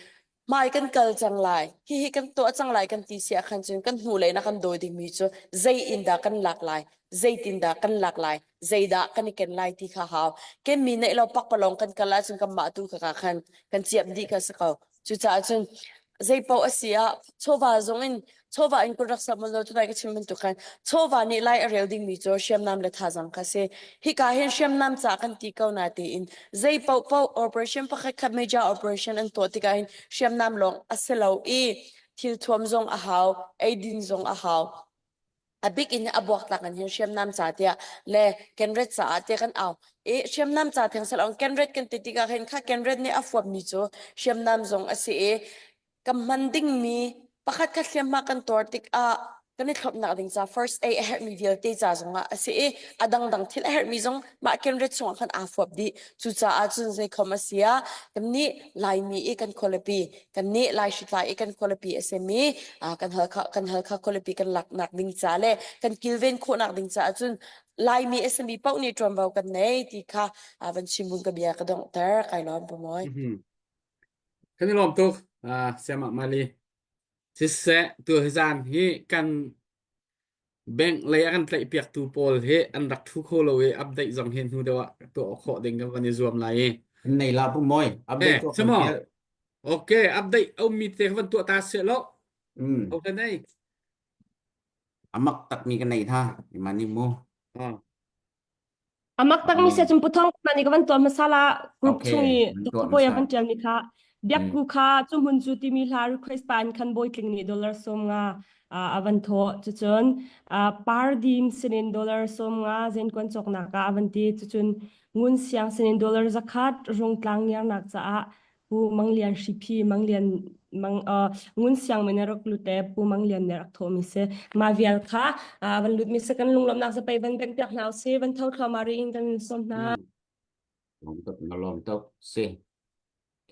hmai kan kal cang lai, hihi kan tuah cang lai kan ti si ah khan cun kan hnulei na kan dawi dingmi cu zei in dah kan lak lai, zeitin dah kan lak lai, zeidah kan i ken lai ti kha hau. Kenmi neih lo pakpalawng kan kal ahcun kanmah tu kha khan kan ciam dih kha si ko. Cucaah cun zeipaoh a si ah chawva zong in chawva in kun rak sam lo tunai ka chim bantuk khan chawva nih lai a rel dingmi cu hriamnam le thazang kha si. Hika hin hriamnam ca kan ti ko na tiin zei paoh paoh operation pakhat khat major operation an tuah tikah hin hriamnam lawng a si lo i thil thuam zong a hau, eidin zong a hau. A bik in a buaktlak in hin hriamnam ca tiah le kenret caah tiah kan au. I hriamnam ca theng salong kenret kan ti tikah khin kha kenret nih a fuapmi cu hriamnam zong a si i kan hman dingmi pakhat khat hliamhma kan tuar tikah kan i thlopnak ding ca first aid a herhmi vialte ca zongah a si i a dangdang thil a herhmi zong mah kenret chungah khan aa fuap dih. Cucaah cun zeikhom a si ah kannih Laimi i kan khualipi Kannih Laihritlai i kan khualipi a simi kan Halkha kan Halkha khualipi kan laknak ding ca le kan kilven khawhnak ding caah cun Laimi a simi paoh nih ṭuanvo kan nei ti kha van chim bun ka bia ka donghter kai lawm pamoy. Kan i lawm tuk Siamah Mali. Siseh tu hi zan hi kan Bank lei a kan tlaihpiaktu pawl hi an rak ṭhu kho lo i update zong hi hnu deuh ah tuah khawh ding kan van i zuam lai i. Nei la pu moi update Eh, tuah kan simo. fial. Okay, update a ummi te kha van tuah ta seh lo. Mm. Okay nei. Amak tak mi ka nei tha. Imani mu. Ah. Amak takmi sia cun puthong mani ka van tuah hmasa la group Okay, chung i van Dr. tuah Bawi a hmasa. van ṭial mi kha Mm. biakku kha cu hmun cu timi hla request pa in khan Bawi Tling nih dollar 50 a van thawh cucun Pardim sinin dollar 50 zenkuan cawknak ah a van ti cucun Ngun Siang sinin dollar 100 Rungtlang ngiarnak caah Pu Mang Lian Hriphi Mang Lian Mang uh, Ngun Siang min rak lut e Pu Mang Lian nih rak thawhmi si mah vial kha uh, van lut mi si kan lunglawmhnak zapei van bengh piak hna usih van tho thluahmah ri in kan in sawm hna. Lawm tuk na lawm tuk si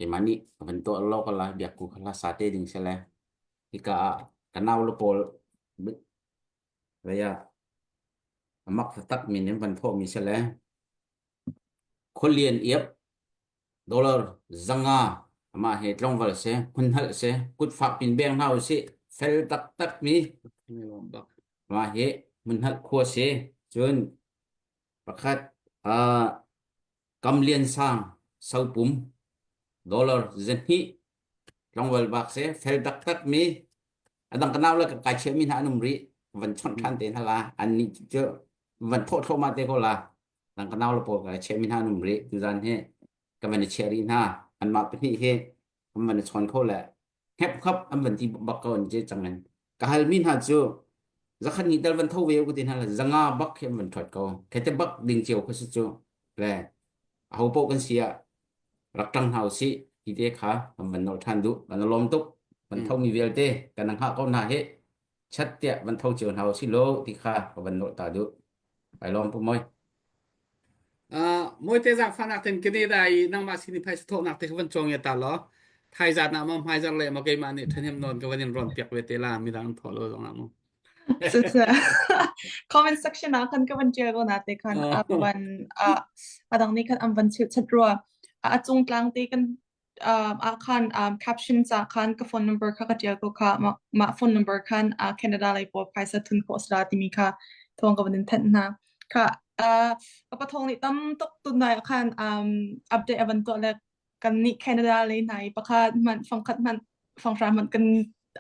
keimah nih van tuah lo ka la biakku kha la sa te ding se le hika ah ka nau le pawl vaya amak tak min in van thawh mi se le Khualian iap dollar 500 amah he tlangval si, hmunhalh si, kutfak pin beng hna usih, fel taktak mi mah hi hmunhalh khua si. Cun pakhat uh, Kamlian sang sopum dollar 200 tlangval bak si, fel taktak mi adang ka nau le ka kai chia mi hna an um rih van chawnh ṭhan te hna la an nih cu van thawh thluahmah te ko la Nang ka nau le pawl ka chiah mi hna an um rih. Tuzan hi ka van i chiah rih hna. Anmah pahnih hi an van i chawn kho le hngep khap an van ti bak ko an je cang in. Ka hal mi hna cu zakhat ni tal van tho ve ku ti hna le zanga bak khi an van ṭhuat ko. Khete bak ding cio kha si cu. Le aho paoh kan si ah rak ṭang hna usih ti te kha kan van nawl ṭhan duh. Kan i lawm tuk. Van tho mi vialte kan hngah ko hna hi. Chat tiah van tho cio hna usih law ti kha ka van nawl ta duh. Ai lawm pu moi. Uh, Mawite zaangfahnak ten Canada i nangmah sin i phaisa thawhnak te kha van cawng ya ta law thaizat na ma hmaizar le ma keimah nih ṭhahnem nawn ka van in rawn piak ve te la midang an thawh lo zong ah mu. Comment section ah khan ka van ṭial ko na te khan a van a dang nih khan an van chilh rua. A cung tlang te kan um, ah khan um, caption ca khan ka phone number kha ka ṭial ko kha mah, mah phone number khan uh, Canada lei pawl phaisa thun khawh sala timi kha thawng ka van in thanh hna kha uh, ka pathong nih tam tuk tunai ah khan um, update a van tuah le. Kan nih Canada lei hna i pakhat hmanh fangkhat hmanh fanghra hmanh kan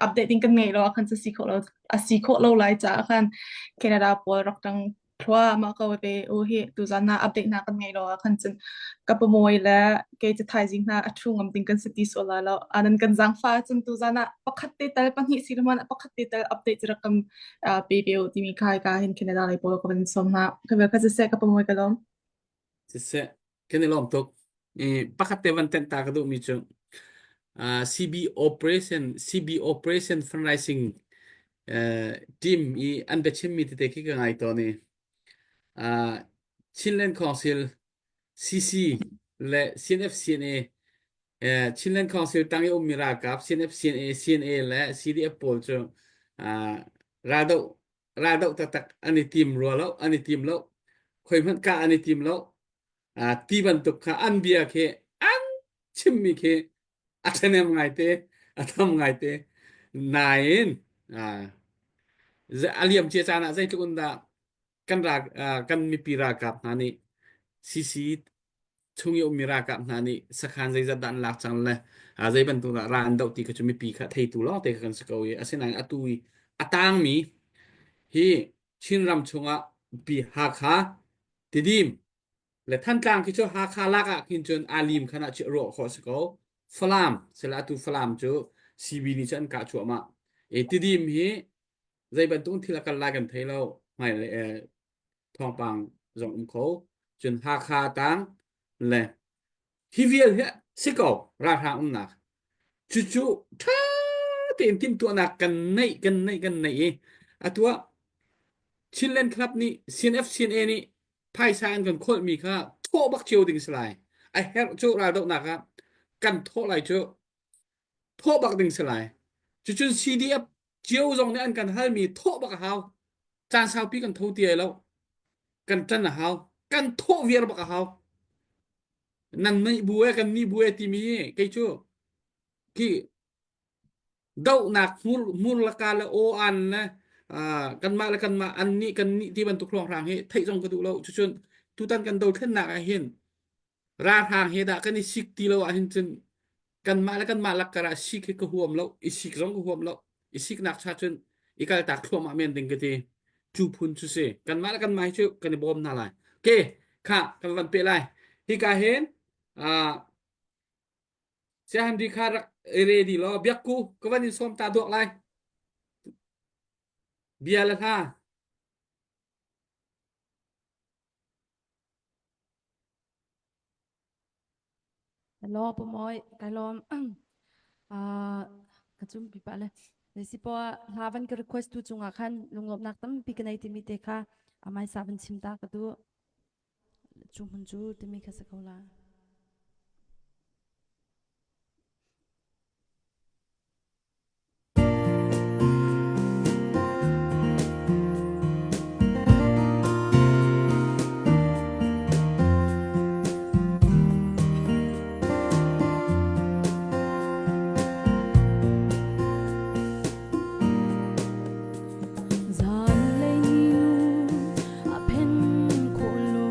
update ding kan ngei lo ah khan cu si khawh lo a si khawh lo lai caah khan Canada pawl rak ṭang thluahmah ko ve u hi tuzan ah update hna kan ngei lo ah khan cun ka pamoy le kei cu thaizing hna a ṭhu ngam ding kan si ti sual lai lo anan kan zaangfa cun tuzan ah pakhat te tal pahnih si hmanh pakhat te tal update cu rak kan pe ve u timi kha ka hin Canada lei pawl ka van sawm hna ka vel kha siseh ka pamoy ka lawm Siseh, kan i lawm tuk. I pakhat te van tenh ta ka duhmi cu uh, CB operation CB operation fundraising uh, team i an biachimmi tete khi ka ngai tawn i uh, Chinland Council CC le CNF CNA uh, Chinland Council tang i ummi ralkap CNF CNA CNA le CDF pawl cu uh, raldoh raldoh taktak an i tim rua lo an i tim lo khoi hmanh kah an i tim lo uh, ti bantuk kha an bia khi an chimmi khi a ṭhahnem ngaite a tam ngaite nain uh, a liam cia caan ah zeitluk in dah kan ral uh, kan mipi ralkap hna nih CC chung i ummi ralkap hna nih sakhan zeizat dah an lak cang le zei bantuk dah ral an doh ti kha cu mipi kha theitu lawng te kha kan si ko i asinain atu i a tangmi hi Chinram chungah pi Hakha Tidim le Thantlang khi cu Hakha lak ah khin cun alim khan ah ruah khawh si ko Falam sila atu Falam cu CB nih cu an kah cuahmah e Tidim hi zei bantuk thil a kal lai kan thei lo hmai le thawngpang zong um kho cun Hakha tang le hi vial hi si ko ralhrang umnak cucu ṭha tein timhtuahnak kan neih kan neih kan neih i atu ah Chinland Club nih CNF CNA nih phaisa an kan khawlhmi kha thawh bak cio ding si lai a herh cu raldohnak ah kan thawh lai cu thawh bak ding si lai cucun CDF cio zong nih an kan halmi thawh bak a hau caan saupi kan tho ti ai lo kan ṭan a hau kan thawh viar bak a hau nan nih bu e kan nih bu e timi kei cu khi dohnak hmur hmur laka le aw an le kanmah le kanmah an nih kan nih ti bantuk hrawnghrang hi theih zong ka duh lo cucun tutan kan dothlennak ah hin ralhrang he dah kan i sik ti lo ahhin cun kanmah le kanmah lakkar ah sik hi ka huam lo i sik zong ka huam lo i siknak cha cun i kaltak thluahmah men ding ka ti cu phun cu si kanmah le kanmah hi cu kan i bawm hna lai ke kha kan van pe lai hika hin uh, Siahan kha rak i ready law biakku ka van in sawm ta duak lai bia le hla Hello, Pamoy. Kai lawm. Ah, ka cum pi pa le. Zei po hla van ka request tu cungah khan lunglawmhnak tampi ka nei timi te kha amai sa van chim ta ka du. Cu hmun cu timi kha si ko la. Zanlei nu a phen khawh lo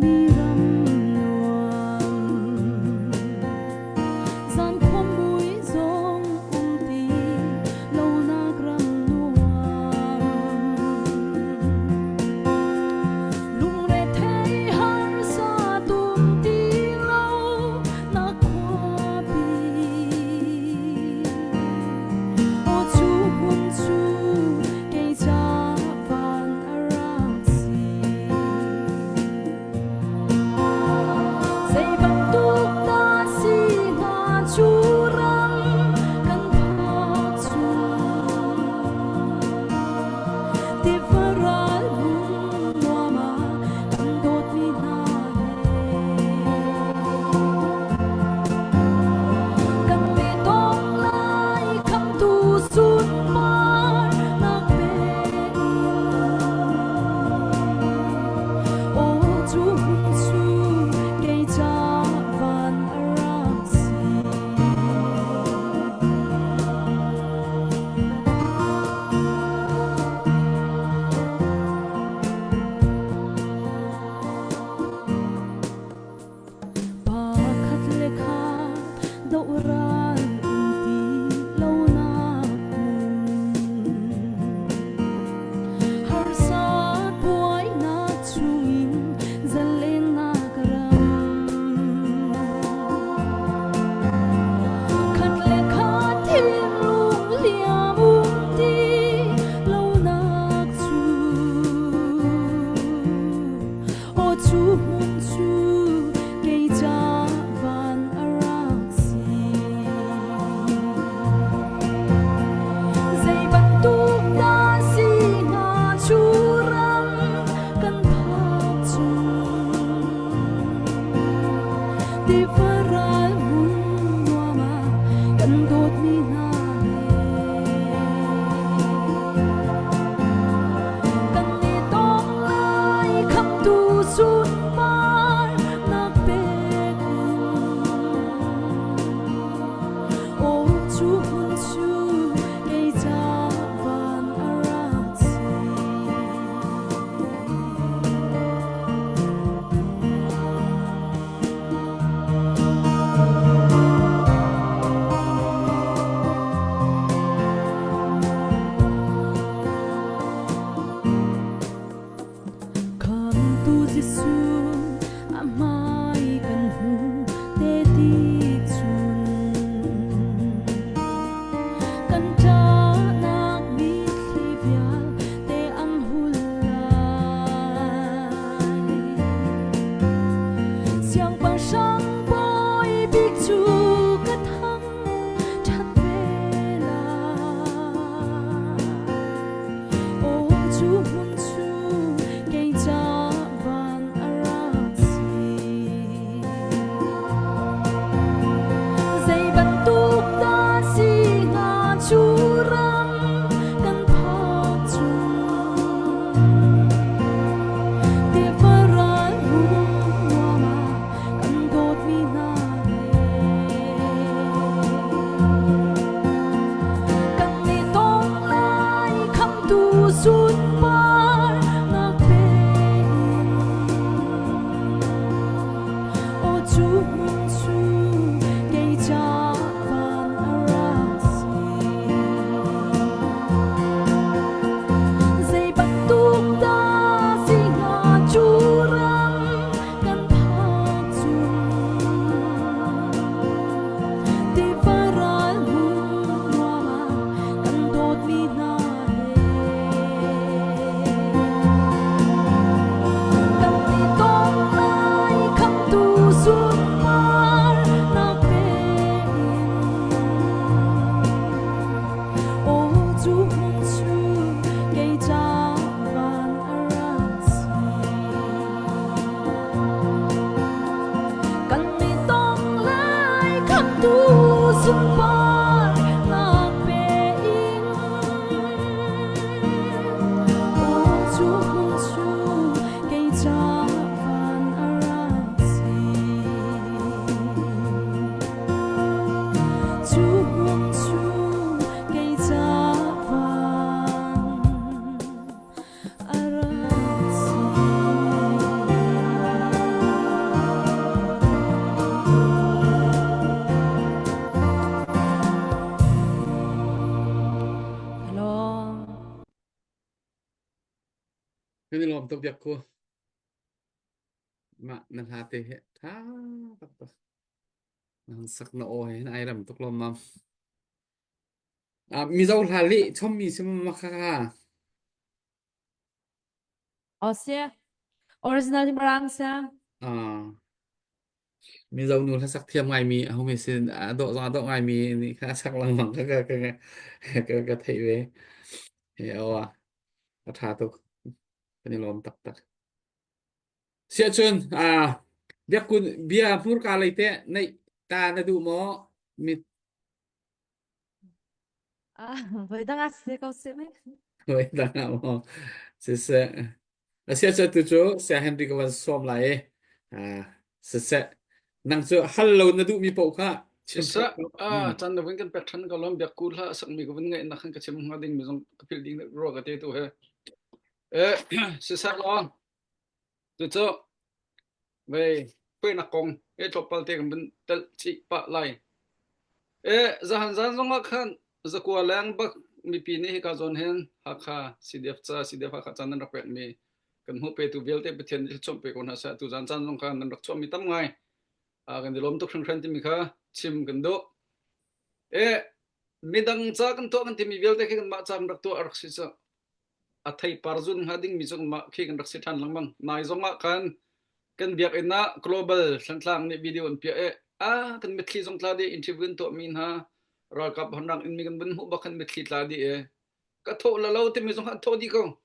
mi ram nuam. Cu hmun cu kei ca van a rak si. Zei bantuk dah si hnga cu ram kan phak cun. Tiva ral hmun nuam ah kan dawtmi hna he. Kan i tong lai khamtu sunpar nak pek in. Aw cu hmun cu kei ca van a rak si. Khamtu Jesuh a hmai kan hmu te ti cun kan ṭahnak mitthli vialte an hul lai. Siangpahrang bawi bik cu ka thang ṭhat ve lai. Aw cu hmun cu kei ca van a rak si. Zei bantuk dah si hnga cu ram kan phak cun. Tiva ral hmun nuam ah kan dawtmi hna he. Kan i tong lai khamtu sunpar nak pe in. Aw cu hmun cu kei ca van a rak si. Zei bantuk dah si hnga cu ram kan phak cun. Tiva ral hmun nuam ah kan dawtmi hna he. Kan i tong lai khamtu sunpar nak pe in. Aw cu hmun cu kei ca van a rak si. Kan i tong lai khamtu sunpar nak pe in. Aw cu hmun cu kei ca van a rak si. Cu hmun cu kei ca van a rak si. Hello. Kan i lawm tuk biak ku. Mah na hla te hi tha taktak. Na han sak na aw he hin ai rem tuk lawm mam. Ah, Mizo hla leh chommi si ma kha kha. Oh sia. Original ni marang sia. Ah, Mizo nu hlasak thiam ngaimi a humi sin a dawh zong a dawh ngaimi nih kha a sak lengmang ka ka ka ka ka theih ve. He aw a tha tuk. Kan i lawm taktak. Siahcun ah biakun bia hmurka lei teh neih ta na duh maw? Mit Ah, voi dang ah si ko si me. voi dang ah maw? Siseh. Asiahcun tu cu Saya Henry ka van sawm lai i ah siseh. Nang cu hal lo na duhmi paoh kha chim Siseh, ko. ah caan na vun kan pek ṭhan ka lawm biak ku hlah sakmi ka vun ngaih nak khan ka chim hnga ding mi zong ka philh ding rua ka te tu he. Eh, siseh law Cucu vei puainak kong he tlawmpal te kan vun telh chih pah lai. E zahan zan zong ah khan zakua leng bak mipi nih hika zawn hin Hakha CDF ca CDF Hakha ca nan rak pekmi kan hmuh petu vialte Pathian nih thluachuah pe ko hna seh tu zan caan zong kha nan rak chuahmi tam ngai kan i lawm tuk hringhran timi kha chim kan duh. E midang ca kan tuah kan timi vialte khi kanmah ca kan rak tuah a rak si cu a theipar zun hnga dingmi cu mah khi kan rak si ṭhan lengmang. Nai zong ah khan. Kan biakinn ah Global Thlantlang nih video an piah i ah kan mitthli zong tla dih interview an tuahmi hna ralkap honrang in mi kan vun hmuh bak khan mitthli tla dih i ka thawh la lo timi zong an thawh dih ko.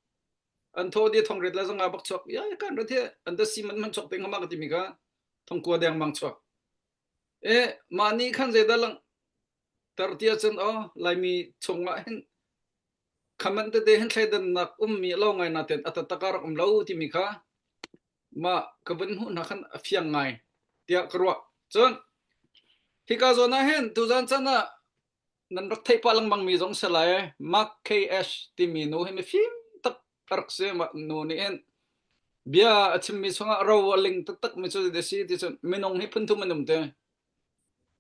An thawh dih thong ret la zong bak chuak ya kan rat hi an da si man man chuak te ngama ka timi kha thong kua deng mang chuak. E mah nih khan zeidah lang tar tia cun aw Laimi chungah hin khaman tete hin thleidannak ummi lo ngai naten a taktak ah rak um lo timi kha mah ka vun hmuh hna khan a fiang ngai tiah ka ruah. Cun hika zawn ah hin tuzan chan ah nan rak theih pah lengmang mi zong si lai Mark KS timi nu hi mifim tak a rak si mah nu nih hin bia a chimmi chungah ro a ling taktak mi cu a si ti cun minung hi phunthum an um te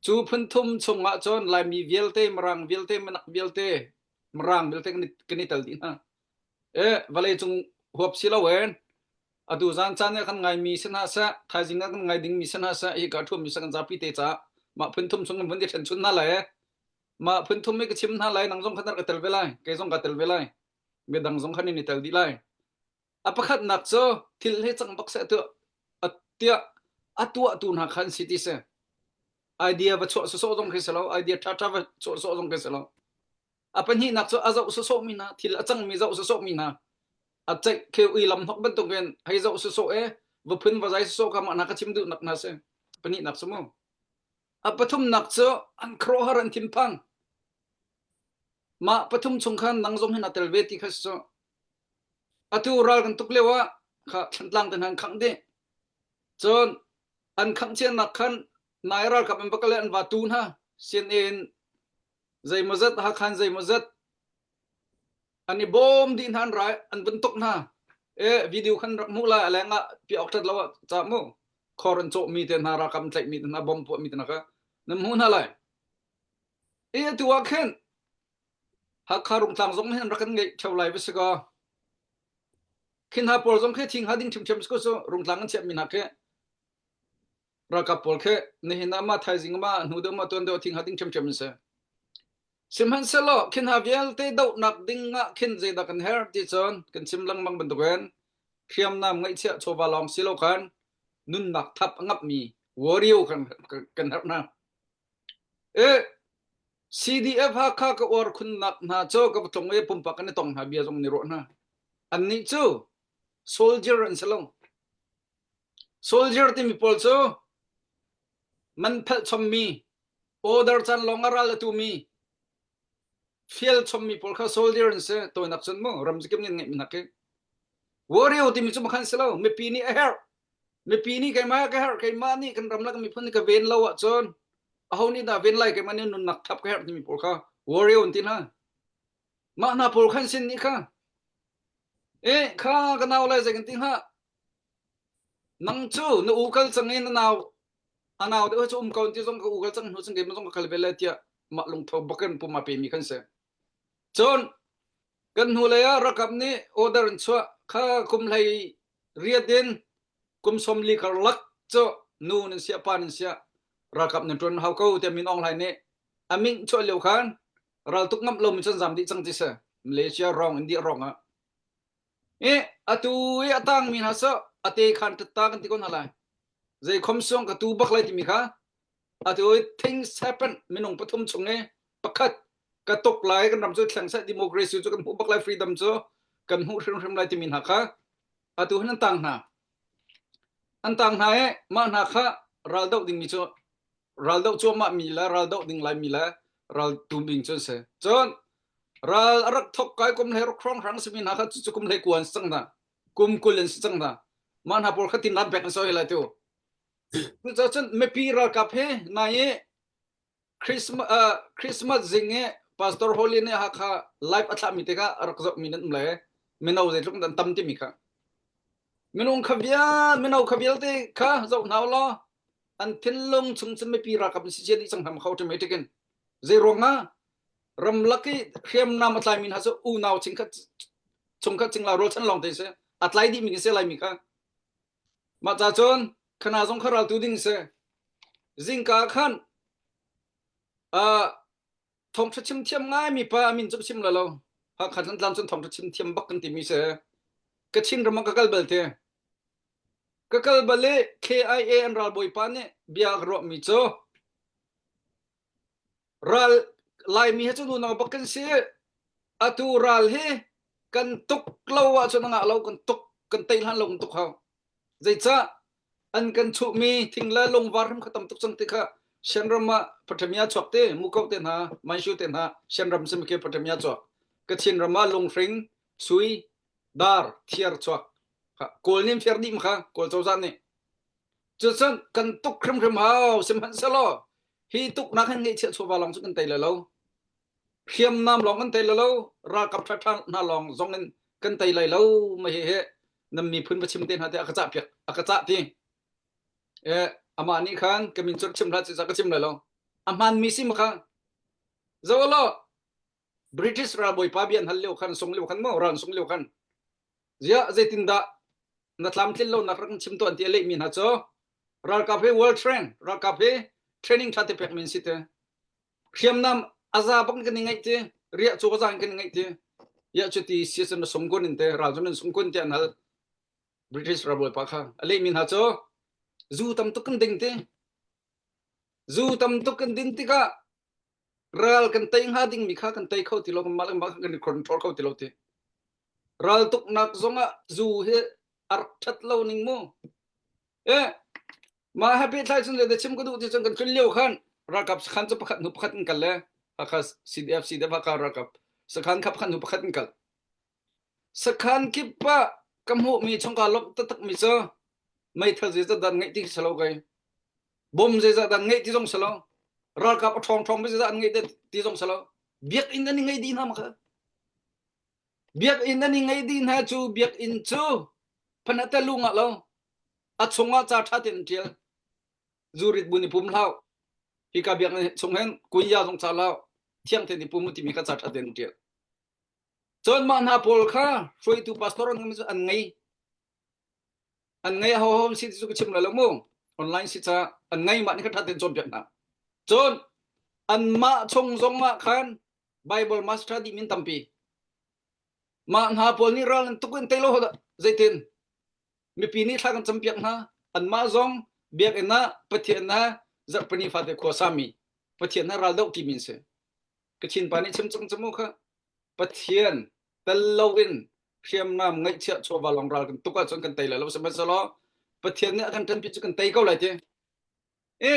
Cu phunthum chungah cun Laimi vialte, Mirang vialte, Minak vialte, Mirang vialte kan i tel dih hna. E, vawleicung huap si loin atu zan caan ah kan ngaimi si hna seh, thaizing ah kan ngai dingmi si hna seh, hika ṭhuammi si kan zapi te caah mah phunthum chung kan vun i ṭhen chun hna lai. Mah phunthum hi ka chim hna lai, nang zong khan rak i tel ve lai, kei zong kaa tel ve lai, midang zong khan in i tel dih lai. A pakhatnak cu thil hi cang bak seh tuah tiah a tuahtu hna kha an si ti si. Idea va chuah sawsawh zong khi si lo, idea ṭhaṭha va chuah sawh zong khi si lo. A pahnihnak cu a zoh sawsawh mi hna, thil a cangmi zoh sawsawh mi hna, a ceih kheu i lam hnok bantukin hei zoh sawsawh e, va phun va zai sawsawh kha mah hna ka chim duhnak hna si. Pahnihnak cu mu. A pathumnak cu an khuaruahhar an thinphang. Mah pathum chung khan nang zong hin a tel ve ti kha si cu. Atu ral kan tuk lio ah kha Thlantlang te hna an khangh dih. Cun an khangh cianak khan nai ralkap an va kal i an va tu hna. CNA in zeimawzat Hakhan zeimawzat an i bawm dih hna an rai an vun tuk hna. E video khan rak hmuh lai a leng ah piah awk ṭhat lo ah ca mu khor an cawhmi te hna ralkap an tlaihmi te hna bom puahmi te hna kha nan hmuh hna lai. E atu ah khin Hakha Rungtlang zong hin rak kan ngeih ṭheo lai va si kaw. Khi hna pawl zong khi thing ha ding ṭhiamṭhiam si ko cu Rungtlang an chiahmi hna khi ralkap pawl khi nihin ah ma thaizing ma hnu deuh ma tuan deuh thing ha ding ṭhiamṭhiam an si. Sihmanhsehlaw khi hna vialte dohnak ding ah khin zeidah kan herh ti cun kan chim lengmang bantukin hriamnam ngeihchiah chawva lawng si lo khan nunnak thap a ngapmi warrior kan kan herh hna. E CDF Hakha ka uar khunnak hna cu ka va tlung i pumpak kan i tong hna bia zong ni ruah hna. Annih cu soldier an si lo. Soldier timi pawl cu man phelh chommi, order caan lawng a ral a tumi, fial chommi pawl kha soldier an si. Tawinak cun mu ramzakim nih an ngeihmi hna khi. Warrior timi cu makhan si lo. Mipi nih a herh. Mipi nih keimah ka herh, keimah nih kan ram le kan miphun nih ka ven lo ahcun aho nih dah ven lai keimah nih nunnak thap ka herh timi pawl kha warrior an ti hna. Mah hna pawl khan sin nih kha eh kha ka nau lai zei kan ti hnga nang cu na u kal cang i na nau a nau deuh cu um ko ti zong ka u kal cang hnu cang keimah zong ka kal ve lai tiah mah lungtho bakin pum a pemi kan si. Cun kan hnulei ah ralkap nih order an chuah kha kum hlei riat in kum 40 karlak cu nu nan siah pa nan siah ralkap nan ṭuan hau ko tiah Min Aung Hlaing nih a ming chuah lio khan raltuk ngamh lomi cun zam dih cang ti si Malaysia rong India rong ah i atu i a tangmi hna cu a te khan tatta kan ti ko hna lai zei khom suang ka tu bak lai timi kha atu i things happen minung pathum chung i pakhat ka tuk lai kan ram cu thleng seh democracy cu kan hmuh bak lai freedom cu kan hmuh hrimhrim lai timi hna kha atu hin an tang hna an tang hna i mah hna kha ral doh dingmi cu ral doh cuahmah mi le ral doh ding lai mi le ral tum ding cu an si cun ral a rak thok kai kum hlei ruk hrawng hrang simi hna kha cu kum hlei kuan si cang hna kum 20 an si cang hna mah hna pawl kha tin rat bek an soi lai tu cucaah cun mipi ralkap he nai i Christmas, uh, Christmas zing i Pastor Holly nih Hakha live a thlahmi te kha a rak zohmi nan um le mino zeitluk dan tam timi kha minung kha vial mino kha vialte kha zoh hna law an thinlung chung cun mipi ralkap an si cia dih cang hna kho automatic in zei ruangah ramlak i hriamnam a tlaimi hna cu unau chingkhat chungkhat cingla rualchan lawng te si a tlai dihmi kan si laimi kha Mah ca cun khana zong kha raltu ding si. Zingka khan uh, thawngṭha chim thiam ngaimi pa a min cu chim la lo. Hakha Thantlang cun thawngṭha chim thiam bak kan timi si. Kachin ram ah ka kal bal te. Ka kal bal i KIA an ralbawipa nih bia a ka ruahmi cu ral Laimi he cu nunau bak kan si. Atu ral hi kan tuk lo ahcun a ngah lo kan tuk kan tei hlan lo kan tuk hau. Zeicah an kan chuhmi thing le lungvar hrim kha tam tuk cang ti kha Shan ram ah Patamia chuak te Mukau te hna Manshu te hna Shan ram simi khi Patamia chuak Kachin ram ah lunghring sui dar thiar chuak Kawl nih an fiar dih ma kha Kawl cozah nih cucun kan tuk hrimhrim hau sihmanhsehlaw hi tuknak hin ngeihchiah chawva lawng cu kan tei lai lo hriamnam lawng kan tei lai lo ralkap ṭhaṭha hna lawng zong in kan tei lai lo ma hi hi nan miphun va chim te hna te a ka cah piak a ka cah ti eh amah nih khan ka min cu chim hlah ci ka chim lai lo a hmaan mi si ma kha zo lo British ralbawipa bia an hal lio khan sung lio khan mo ral sung lio khan ziah zeitindah na tlamtlin lonak rak chim tuan ti a lehmi hna cu ralkap hi world train ralkap hi training tha te pek min si te hriamnam aza bang kan i ngaih ti riah cu aza kan i ngaih ti ya cu ti si na sung kun in te ral cu nan sung kun ti an hal British ralbawipa kha a lehmi hna cu zu tam tuk kan ding ti zu tam tuk kan din tikah ral kan tei hnga dingmi kha kan tei kho ti lo kanmah le kanmah kan i control kho ti lo ti ral tuknak zongah zu hi a rak ṭhat lo ning mu eh mah he pehtlai cun le chim ka duh ti cun kan tlun lio khan ralkap sakhan cu pakhat hnu pakhat in kal le Hakha CDF CDF Hakha ralkap sakhan kha pakhat hnu pakhat in kal sakhan kip ah ka hmuhmi chungka lawmh taktakmi cu meithal zeizat dan ngeih ti si lo kai bom zeizat dan ngeih ti zong si lo ralkap a ṭhawng ṭhawng zeizat an ngeih ti zong si lo biakinn an i ngei dih hna ma kha biakinn an i ngei dih hna cu biakinn cu phanate lu ngah lo a chungah ca ṭha tein an ṭial zurit bu ni pum hlau hika biakinn chung hin kuiya zong ca lo thiang tein i pum timi kha ca ṭha tein an ṭial Cun mah hna pawl kha hruaitu pastor an an ngei. An ngei ho ho si ti cu ka chim lai lo mu. Online si ca an ngei mah nih kha ṭha tein cawnpiak hna. Cun anmah chung zong ah khan Bible master dih min tampi. Mah hna pawl nih ral an tuk in tei lo zeitin mipi nih thla kan campiak hna. Anmah zong biakinn ah Pathian ha zarhpini fate khua sami Pathian ha ral doh ti min si. Kachin pa nih chim cang cu mu kha Pathian tel loin hriamnam ngaihchiah chawva lawng ral kan tuk ahcun kan tei lai lo sihmanhsehlaw Pathian nih a kan ṭanpi cu kan tei ko lai ti. I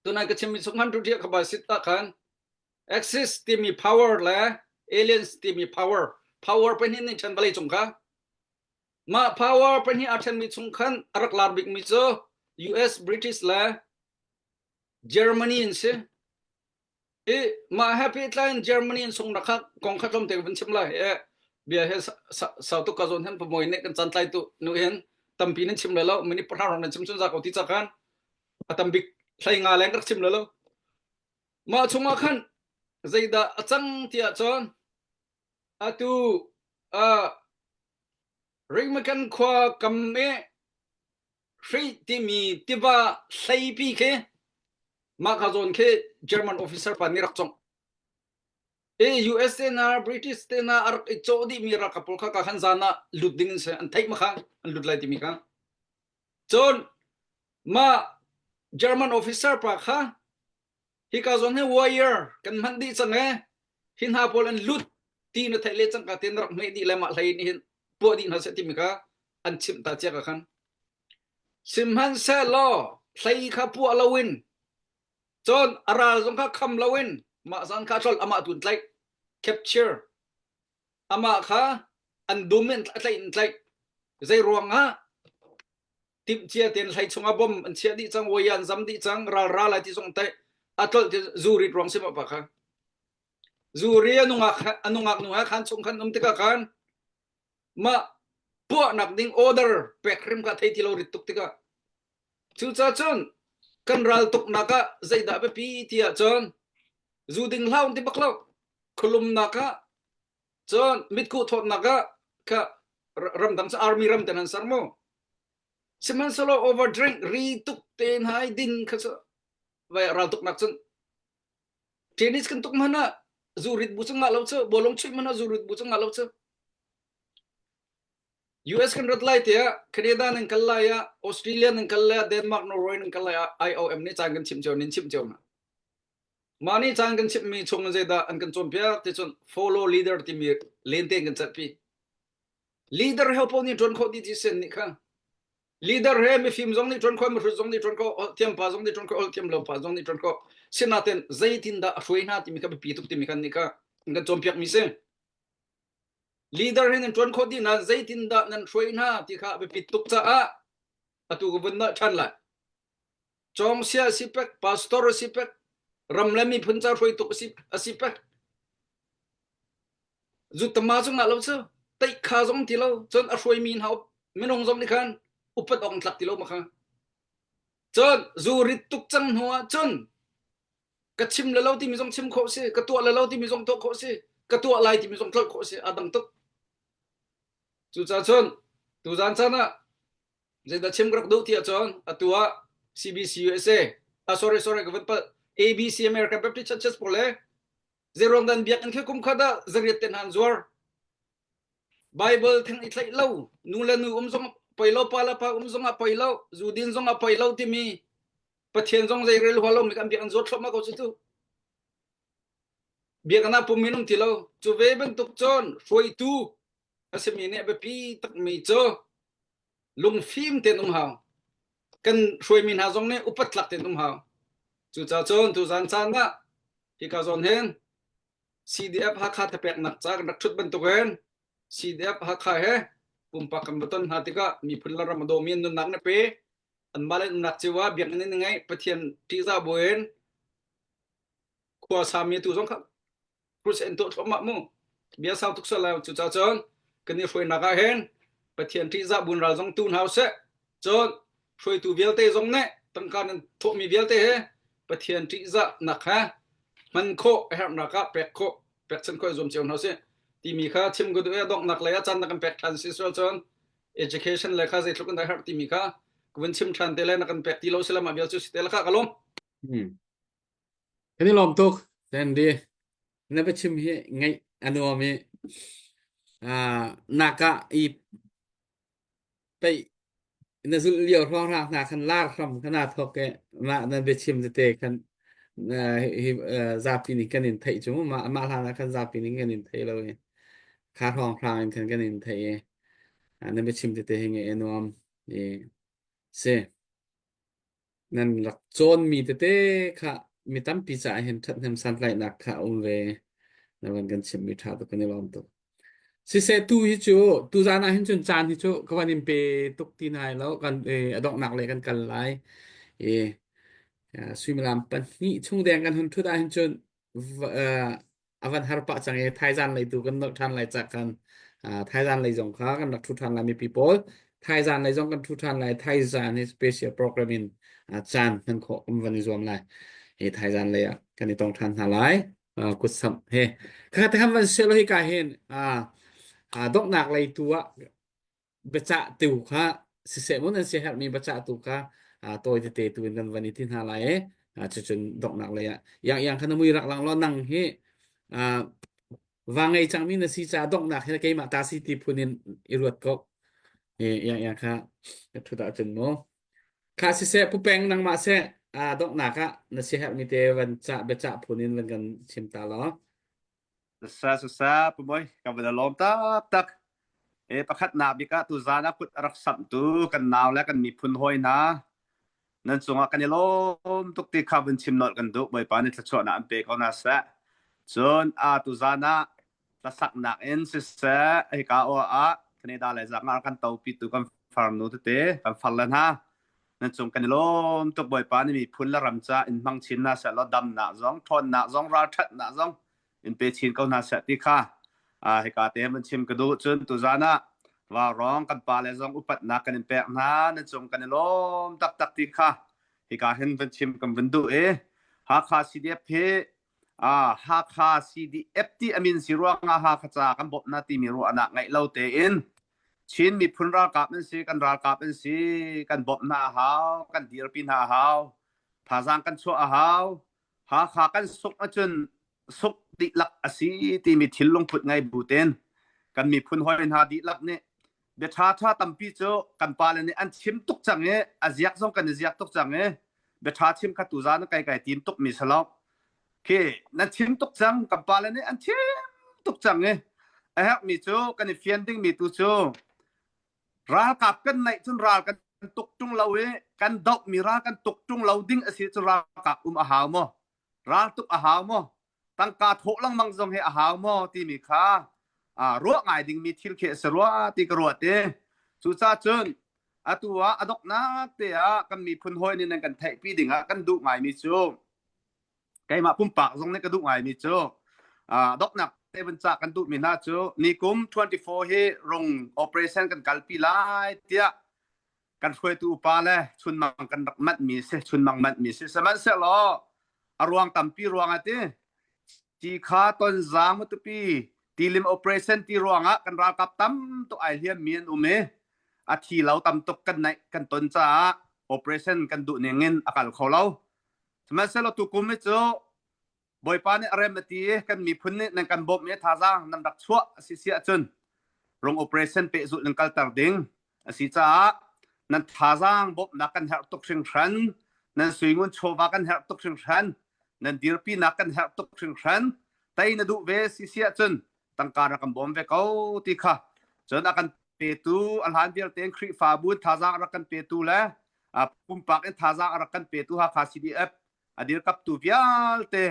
tunai ka chimmi chung han ṭuṭiah kha ba sit ah khan Axis timi power le aliens timi power power pahnih nih ṭhen vawlei cung kha mah power pahnih aa ṭhenmi chung khan a rak lar bikmi cu US British le Germany an si. I mah he pehtlai in Germany in sung kha kong kha tlawmte ka vun chim lai. E bia he sau tuk ka zawn hen pamoy nih kan caan tlai tu nu hin tampi nan chim lai lo minute pahra rong nan chim chun za ko ti ca khan a tam bik hlei nga leng rak chim lai lo. Mah chungah khan zeidah a cang ti ahcun atu uh, Ringmakan khua kam i Hri timi tiva hleipi khi mahka zawn khi German officer pa nih rak congh. I US te hna British te hna a rak i cawh dihmi ralkap pawl kha ka khan zan ah lut ding in si an theih ma kha an lut lai timi kha. Cun mah German officer pa kha hika zawn hi wire kan hman dih cang e hi hna pawl an lut ti na theih le cangka te na rak hmeh dih le mah hlei nih hin puah dih hna seh timi kha an chimh ta cia ka khan sihmanhsehlaw hlei kha puah loin cun a ral zong kha kham loin mah zan kha tlol amah tun tlaih capture amah kha an dum in a tlaih in tlaih zei ruangah timhcia tein hlei chungah bom an chiah dih cang wai an zam dih cang ral ra lai ti zong tai a tlolh ti zu rit ruang sim pa kha zu ri a nungak a nungak nu ha khan chung khan um tikah khan ma puahnak ding order pek hrim kha thei ti lo rit tuk tikah cuca cun kan ral tuknak ah zeidah biapi ti ah cun zu ding hlau ti bak lo khulumnak ah Cun mitkuh thawtnak ah kha ramdang cu army ram ten an ser mu. Sihmanhsehlaw overdrink ri tuk te hna i din kha cu vai ral tuknak cun tennis kan tuk hmanh ah zu rit bu cu ngah lo cu bawlung chuih hmanh ah zu rit bu cu ngah lo cu. US kan rat lai tiah Canada nan kal lai ah Australia nan kal lai ah Denmark Norway nan kal lai ah IOM nih caan kan chimh cio nin chimh cio hna. Mah nih caan kan chimhmi chung in zeidah an kan cawnpiak ti cun follow leader timi lente in kan celhpi. Leader he paoh nih ṭuan khawh dih ti sen nih kha. Leader he mifim zong nih ṭuan khawh, mihrut zong nih ṭuan khawh, holh thiam pa zong nih ṭuan khawh, holh thiam lo pa zong nih ṭuan khawh. Sinain zeitindah a hruai hna timi kha biapi tuk timi khan nih kha an kan cawnpiakmi si. Leader he nan ṭuan khawh dih nain zeitindah nan hruai hna ti kha a biapit tuk caah atu ka vun nolh ṭhan lai. Cawngsia a si pek, pastor a si pek, ram le miphun ca hruai tuk a si, a si pek. Zutama cu ngah lo cu, teih kha zong ti lo, cun a hruaimi hna minung zong nih khan upat awk an tlak ti lo ma kha. Cun zu rit tuk cang hnu ah cun ka chim le lo timi zong chim khawh si, ka tuah le lo timi zong tuah khawh si, ka tuah lai timi zong tlolh khawh si, a dang tuk. Cucaah cun tuzaan caan ah zeidah chim ka rak duh ti ahcun atu ah CBC USA ah sorry sorry ka van palh ABC American Baptist Churches pawl le zeiruang dan biakinn khi kum khat ah zariat te hna an zuar Bible theng i tlaih lo nu le nu um zong poi lo pa le pa um zong ah poi lo zu din zong ah poi lo timi Pathian zong zei rel hua lo mi kan biakinn zuat thluahmah ko cu tu biakinn ah pum in um ti lo cu ve bantuk cun hruaitu a simi nih a biapi takmi cu lungfim tein um hau kan hruaimi hna zong nih upat tlak tein um hau cucaah cun tuzan caan ah hika zawn hin CDF Hakha thapeknak ca kan rak ṭhut bantukin CDF Hakha he pumpak kan va ton hna tikah miphun le ram a dawmi an nunnak na pe anmah le nunnak cio ah biakinn in ngei Pathian ṭihzah buin khua sami tu zong kha crusade an tuah thluahmah mu bia sau tuk sal lai cucaah cun kan i hruainak ah hin Pathian ṭihzah bun ral zong tu hna usih cun hruaitu vialte zong nih tangka nan thawhmi vialte he Pathian ṭihzah nak he hman khawh a herhnak ah pek khawh pekchanh khawh i zuam cio hna usih timi kha chim ka duh i a donghnak lei ah caan na kan pek ṭhan si sual cun education le kha zeitluk in dah herh timi kha ka vun chim ṭhan te le na kan pek ti lo si le mah vial cu si te le kha ka lawm. Hmm. Kan i lawm tuk, Sandy. Na biachim hi ngaih a nuam i ah naka i peih na zulh lio hrawnghrang hna khan lar hram khan aa thawk i mah na biachim tete khan hi zapi nih kan in theih cu mah mah hlan ah khan zapi nih kan in thei lo i kha hrawnghrang in khan kan in theih i na biachim tete hi ngaih a nuam i si. Nan rak cawnmi tete kha mi tampi caah hin ṭhathnem santlaihnak kha a um ve. Na van kan chimhmi ṭha tuk kan i lawm tuk. Siseh tu hi cu tuzaan ah hin cun caan hi cu ka van in pe tuk ti nai lo kan eh, a donghnak lei kan kal lai. I eh, suimilam pahnih chung deng kan hun ṭhut ah hin cun a van har pah cang i thaizan lei tu kan nolh ṭhan lai cak kan thaizan lei zong kha kan rak ṭhu ṭhan lai mipi pawl thaizan lei zong kan ṭhu ṭhan lai thaizan hi special program in caan hman khawh kan van i zuam lai hi thaizan lei ah kan i tong ṭhan hna lai kut samh he kha te ham van selo hi ka hin donghnak lei tu ah biacah tu kha siseh mun an siaherhmi biacah tu kha tawi tete tu in kan van i ti hna lai i cucun donghnak lei ah yang yang kha na mui rak lang law nang hi va ngei cangmi na si caah donghnak hi keimah ta si ti phun in i ruat ko yang yang kha ka thut ahcun mu kha siseh pu peng nangmah seh donghnak ah na siaherhmi te van cah biacah phun in van kan chim ta law Sasa sasa pu boy ka van lawm tak E pakhatnak bik ah tuzaan ah kut a rak samhtu kan nau le kan miphun hawi hna nan cungah kan i lawm tuk ti kha vun chim nolh kan duh Bawipa nih thluachuahnak an pe ko hna seh. Cun a tuzaan ah hlasaknak in siseh hika aw ah Canada le zakngar kan topitu kan farnu tete kan farle hna nan cung kan i lawm tuk Bawipa nih miphun le ram ca in hmang chin hna seh law damnak zong ṭhawnnak zong ralṭhatnak zong in pe chin ko hna seh ti kha hika te van chim ka duh cun tuzan ah vaurawng kan pa le zong upatnak kan in pek hna nan cung kan i lawm taktak ti kha hika hin van chim kan van duh i Hakha CDF hi Hakha CDF ti amin si ruangah Hakha ca kan bawmh na timi ruahnak ngeih lo tein Chin miphun ralkap an si kan ralkap an si kan bawmh hna a hau kan dirpi hna a hau thazaang kan chuah a hau Hakha kan sungh ahcun sungh dihlak a si timi thil lungput ngei bu tein kan miphun hawi hna dihlak nih. Bia ṭha ṭha tampi cu kan pale nih an chim tuk cang i a ziak zong kan i ziak tuk cang i bia ṭha chim kha tuzaan kai kai tim tuk mi si lo. Khi nan chim tuk cang kan pale nih an chim tuk cang i a herhmi cu kan i fian dingmi tu cu ralkap kan neih cun ral kan tuk ṭung lo i kan dohmi ral kan tuk ṭung lo ding a si cu ralkap um a hau maw? Ral tuk a hau maw? Tangka thawh lengmang zong hi a hau maw timi kha ruah ngai dingmi thil khi a si rua ti ka ruat i cucaah cun atu ah a donghnak te ah kan miphun hawi nih nan kan theihpi ding ah kan duh ngaimi cu keimah pumpak zong nih ka duh ngaimi cu donghnak te vun cah kan duhmi hna cu nikum 24 hi rung operation kan kalpi lai tiah kan hruaitu upa le chunmang kan rak manhmi si chunmang manhmi si sihmanhsehlaw a ruang tampi ruang ah ti ti kha tonzaang matupi tilim operation ti ruangah kan ralkap tam tuk ai hliam mi an um i a thi lo tam tuk kan naih kan ton caah operation kan duh ning in a kal kho lo sihmanhsehlaw tukum hi cu Bawipa nih a rem a ti i kan miphun nih nan kan bawmh i thazaang nan rak chuah a si si ahcun rung operation pehzulh nan kalter ding a si caah nan thazaang bawmhnak kan herh tuk hringhran nan suingun chawva kan herh tuk hringhran nan dirpinak kan herh tuk hringhran tei na duh ve si si ahcun tangka rak kan bawm ve ko ti kha cun a kan petu a hlan vialte in Khrihfabu in thazaang a rak kan petu le pumpak in thazaang a rak kan petu Hakha CDF a dirkaptu vialte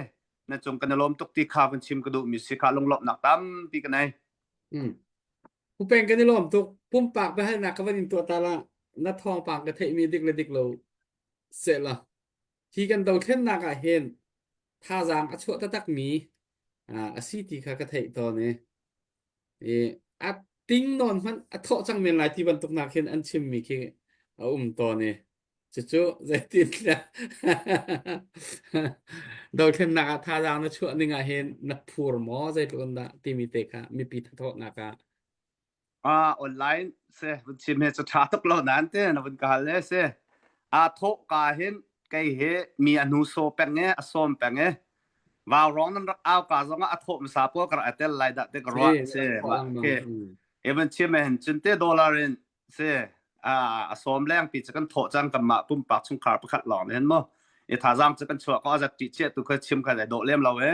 na cung kan i lawm tuk ti kha van chim ka duhmi si kha lunglawmhnak tampi ka nei. Mm. Pupeng kan i lawm tuk. Pumpak biahalnak ka van in tuah ta la. Na thawngpang ka theihmi dik le dik lo seh la. Hi kan dothlennak ah hin thazaang a chuah taktakmi a si ti kha ka theih tawn i i a ting nawn hmanh a thawh cang men lai ti bantuk nak hin an chimmi khi a um tawn i Cucu zeitintiah dothlennak ah thazaang na chuah ning ah hin na phur maw zeitluk in dah timi te kha mipi thathawhnak ah Ah, online se vun chim he cu tha tuk lo nan te na vun ka hal le se a thawh ka hin kei he mi a hnu so peng e a sawm peng e vau rong nan rak au ka zong ah a thawh masa pawl ka rak tel lai dah te ka ruah si se thawh ma lengmang ke mm. even chim he hin cun te dollar in Si, a sawm lengpi cu kan thawh cang kanmah pumpak chungkhar pakhat lawng nih hin mu. I thazaang cu kan chuah ko a zat ṭih chiah tu kha chim kha dai dawh lem lo e.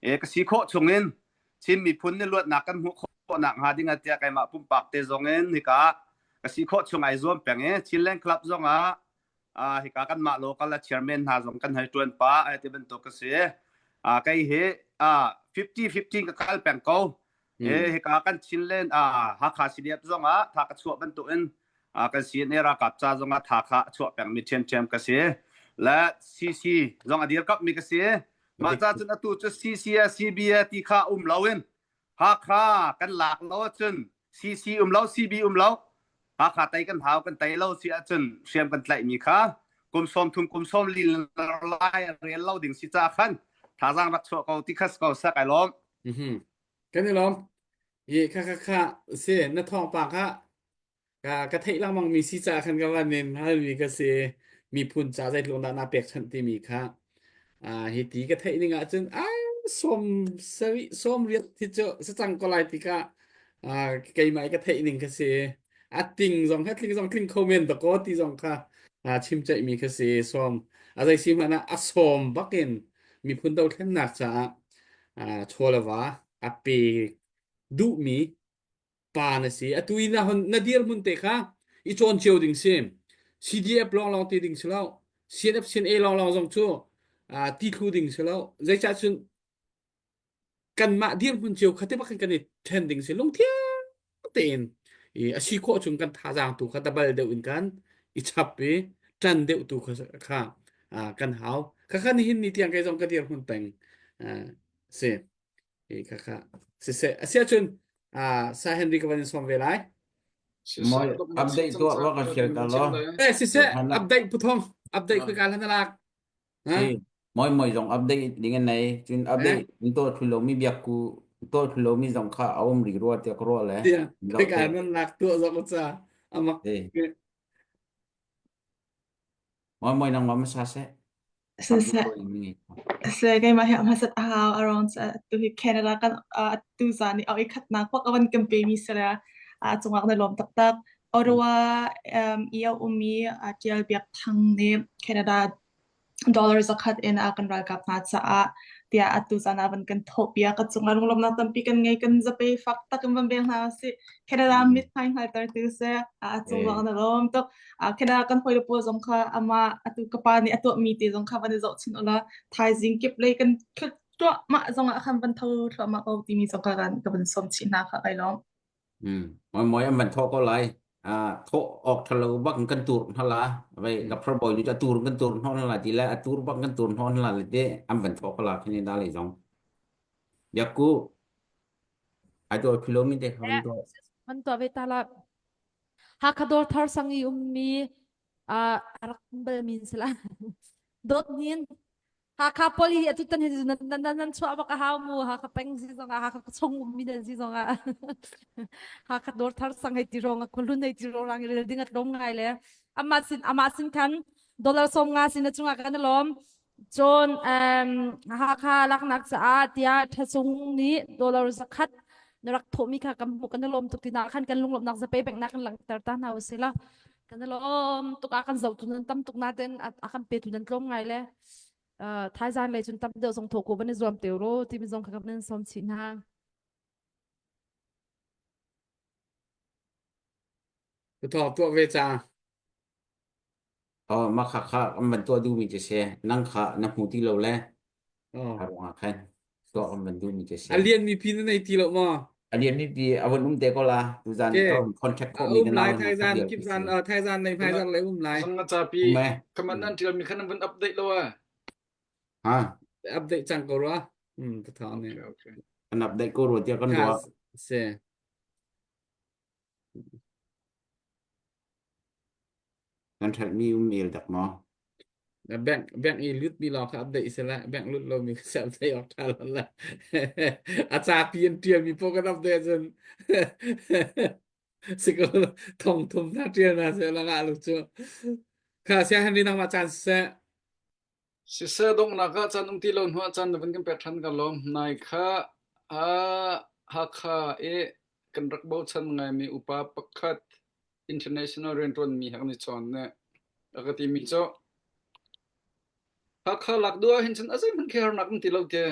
E ka si khawh chung in Chin miphun nih luatnak kan hmuh khawhnak hnga ding ah tiah keimah pumpak te zong in hika ka si khawh chung ai zuam peng i Chinland Club zong ah uh, hika kanmah local a chairman hna zong kan hei ṭuan pa ai ti bantuk ka si. Uh, kei hi uh, 50-50 ka kal peng ko. E hika kan Chinland uh, Hakha CDF zong ah tha ka chuah bantuk in uh, kan CNA ralkap ca zong ah tha kha a chuah peng mi ṭhiamṭhiam ka si. Le CC zong a dirkap mi ka si. Mah ca cun atu cu CC CB ti kha um lo in Hakha kan lak lo ahcun CC um lo CB um lo Hakha tei kan hau kan tei lo si ahcun hriam kan tlaihmi kha kum sawm thum kum sawm li lai rel lo ding si ca khan thazaang rak chuah ko ti khas ko sak ai lawm. Mhm. Kan i lawm. I kha kha kha si na thawngpang kha Ka ka theih lengmang mi si caah khan ka van in halmi ka si. Miphun ca zeitluk dah naa pekchanh timi kha ah hi ti ka theih ning ahcun ah sawm sarih sawm riat hi cu si cang ko lai ti ka ah keimah i ka theih ning ka si. A ting zong he tling zong tling kho men dakaw ti zong kha ah chim ceihmi ka si. Sawm a zei si hmanh ah a sawm bakin miphun dothlennak caah ah chaw le va a pe duhmi pa na si. Atu i na hon na dirhmun te kha i cawn cio ding si. CDF lawnglawng ti ding si lo. CNF CNA lawnglawng zong cu uh, ti thlu ding si lo. Zeicah cun kanmah dirhmun cio kha te bak kan i then ding si lungthiang tein i a si khawh chung kan thazaang tu kha dabal deuh in kan i chap i ṭan deuh tu kha kha uh, kan hau. Kha kha nihin ni tiang kei zong ka dirhmun peng uh, si. Hi kha kha siseh asiah cun ah Sa Henry ka van in sawm ve lai. Moi update tuah wa ka share ta lo. Eh siseh update puthong update khoi ka lan lak. Si moi moi zong update ding an nei cun update in to thu lo mi biak ku to thu lo mi zong kha a um ri rua te ka ro le. Tia khoi ka nan lak tuah zong cha amak. Moi moi nang ma sa se. Siseh, seh keimah hi a hmasat a hau a ruang cu atu hi Canada kan atu zan i a khatnak bak a van kan pemi si le. A cungah kan i lawm taktak. Ottawa um, i a ummi uh, Tial Biak Thang nih Canada dollar zakhat in a kan ralkap hna caah tiah atu caan ah van kan thawhpiak ka cungah lunglawmhnak tampi kan ngei kan zapei fak tak in van beng hna usih Canada Mm. mit hmai hngalter tu seh a cungah Eh. kan i lawm tuk Canada kan hawile pawl zong kha amah atu ka pa nih a tuahmi te zong kha van i zohchun ula thaizing kip lei kan thluahmah zong ah khan van tho thluahmah ko timi zong kha kan ka van sawm chih hna kha kai lawm. Mm. Moi moi an van thawh ko lai. Ah, thawh awk ṭha lo bak in kan tur hna la. Vai ka phar boy nu tur kan tur hna la ti le a tur bak kan tur hna la le te an van thawh ko la khini da lei zong. Yakku ai to philo mi te kha van to. Man to ve ta la. Hakha dawr thar sang i ummi a rak um bal min sila. Dawt nin Hakha pol hi atu tan hi nan nan nan chuah bak a hau mu Hakha peng si zong ah Hakha chung ummi nan si zong ah Hakha dawr thar sang hei ti rong a khualun hei ti rong rang rel ding a tlawm ngai le amah sin amah sin khan dollar som nga sin a chungah kan lawm cun um, Hakha laknak caah tiah thasung nih dollar zakhat na rak thawhmi kha kan hmuh kan i lawm tuk tina khan kan lunglawmhnak zapei peknak kan langhter ta hna usih la kan i lawm tuk a kan zohtu nan tam tuk nain a kan petu nan tlawm ngai le thaizang lei cun tam deuh zong thawh ko van i zuam te ro timi zong kha kan sawm chih hna. Ka thawk tuah ve ca. Oh, mah kha kha an van tuah duhmi cu si. Nang kha na hmu ti lo le Oh. a ruangah khan tuah an van duhmi cu si. A lian mi pi na nei ti lo maw? A lian mi pi a van um te ko la. Tuzan Ke. ka contact A khawhmi um ka lai nau hna kha thaizan vial kip khi zan si. uh, thaizan nei hmaizan lei um lai. Zang capi Um e. kaman nan tial mi khan van update lo a. Ha. Update cang ko rua. Hmm, ta thang ne. Okay, okay. An update ko rua tiah kan Kha ruah. se. Kan ṭhelhmi um el dak maw? Bank bank i lut mi lawng kha update se la bank lut lo mi kha update awk ṭha lo la a capi an ṭial mi poh kan update cun siko thong thum na ṭial na se la ngah lu cu kha sia Henry nangmah caan siseh Siseh donghnak ah caan um ti lo hnu ah caan na van kan pek ṭhan ka lawm. Nai kha ah Hakha i kan rak bochan ngaimi upa pakhat international rianṭuanmi he kan i chawn ne. A ka timi cu Hakha lak duh ahhin cun a zeihmanh khi harnak um ti lo ti.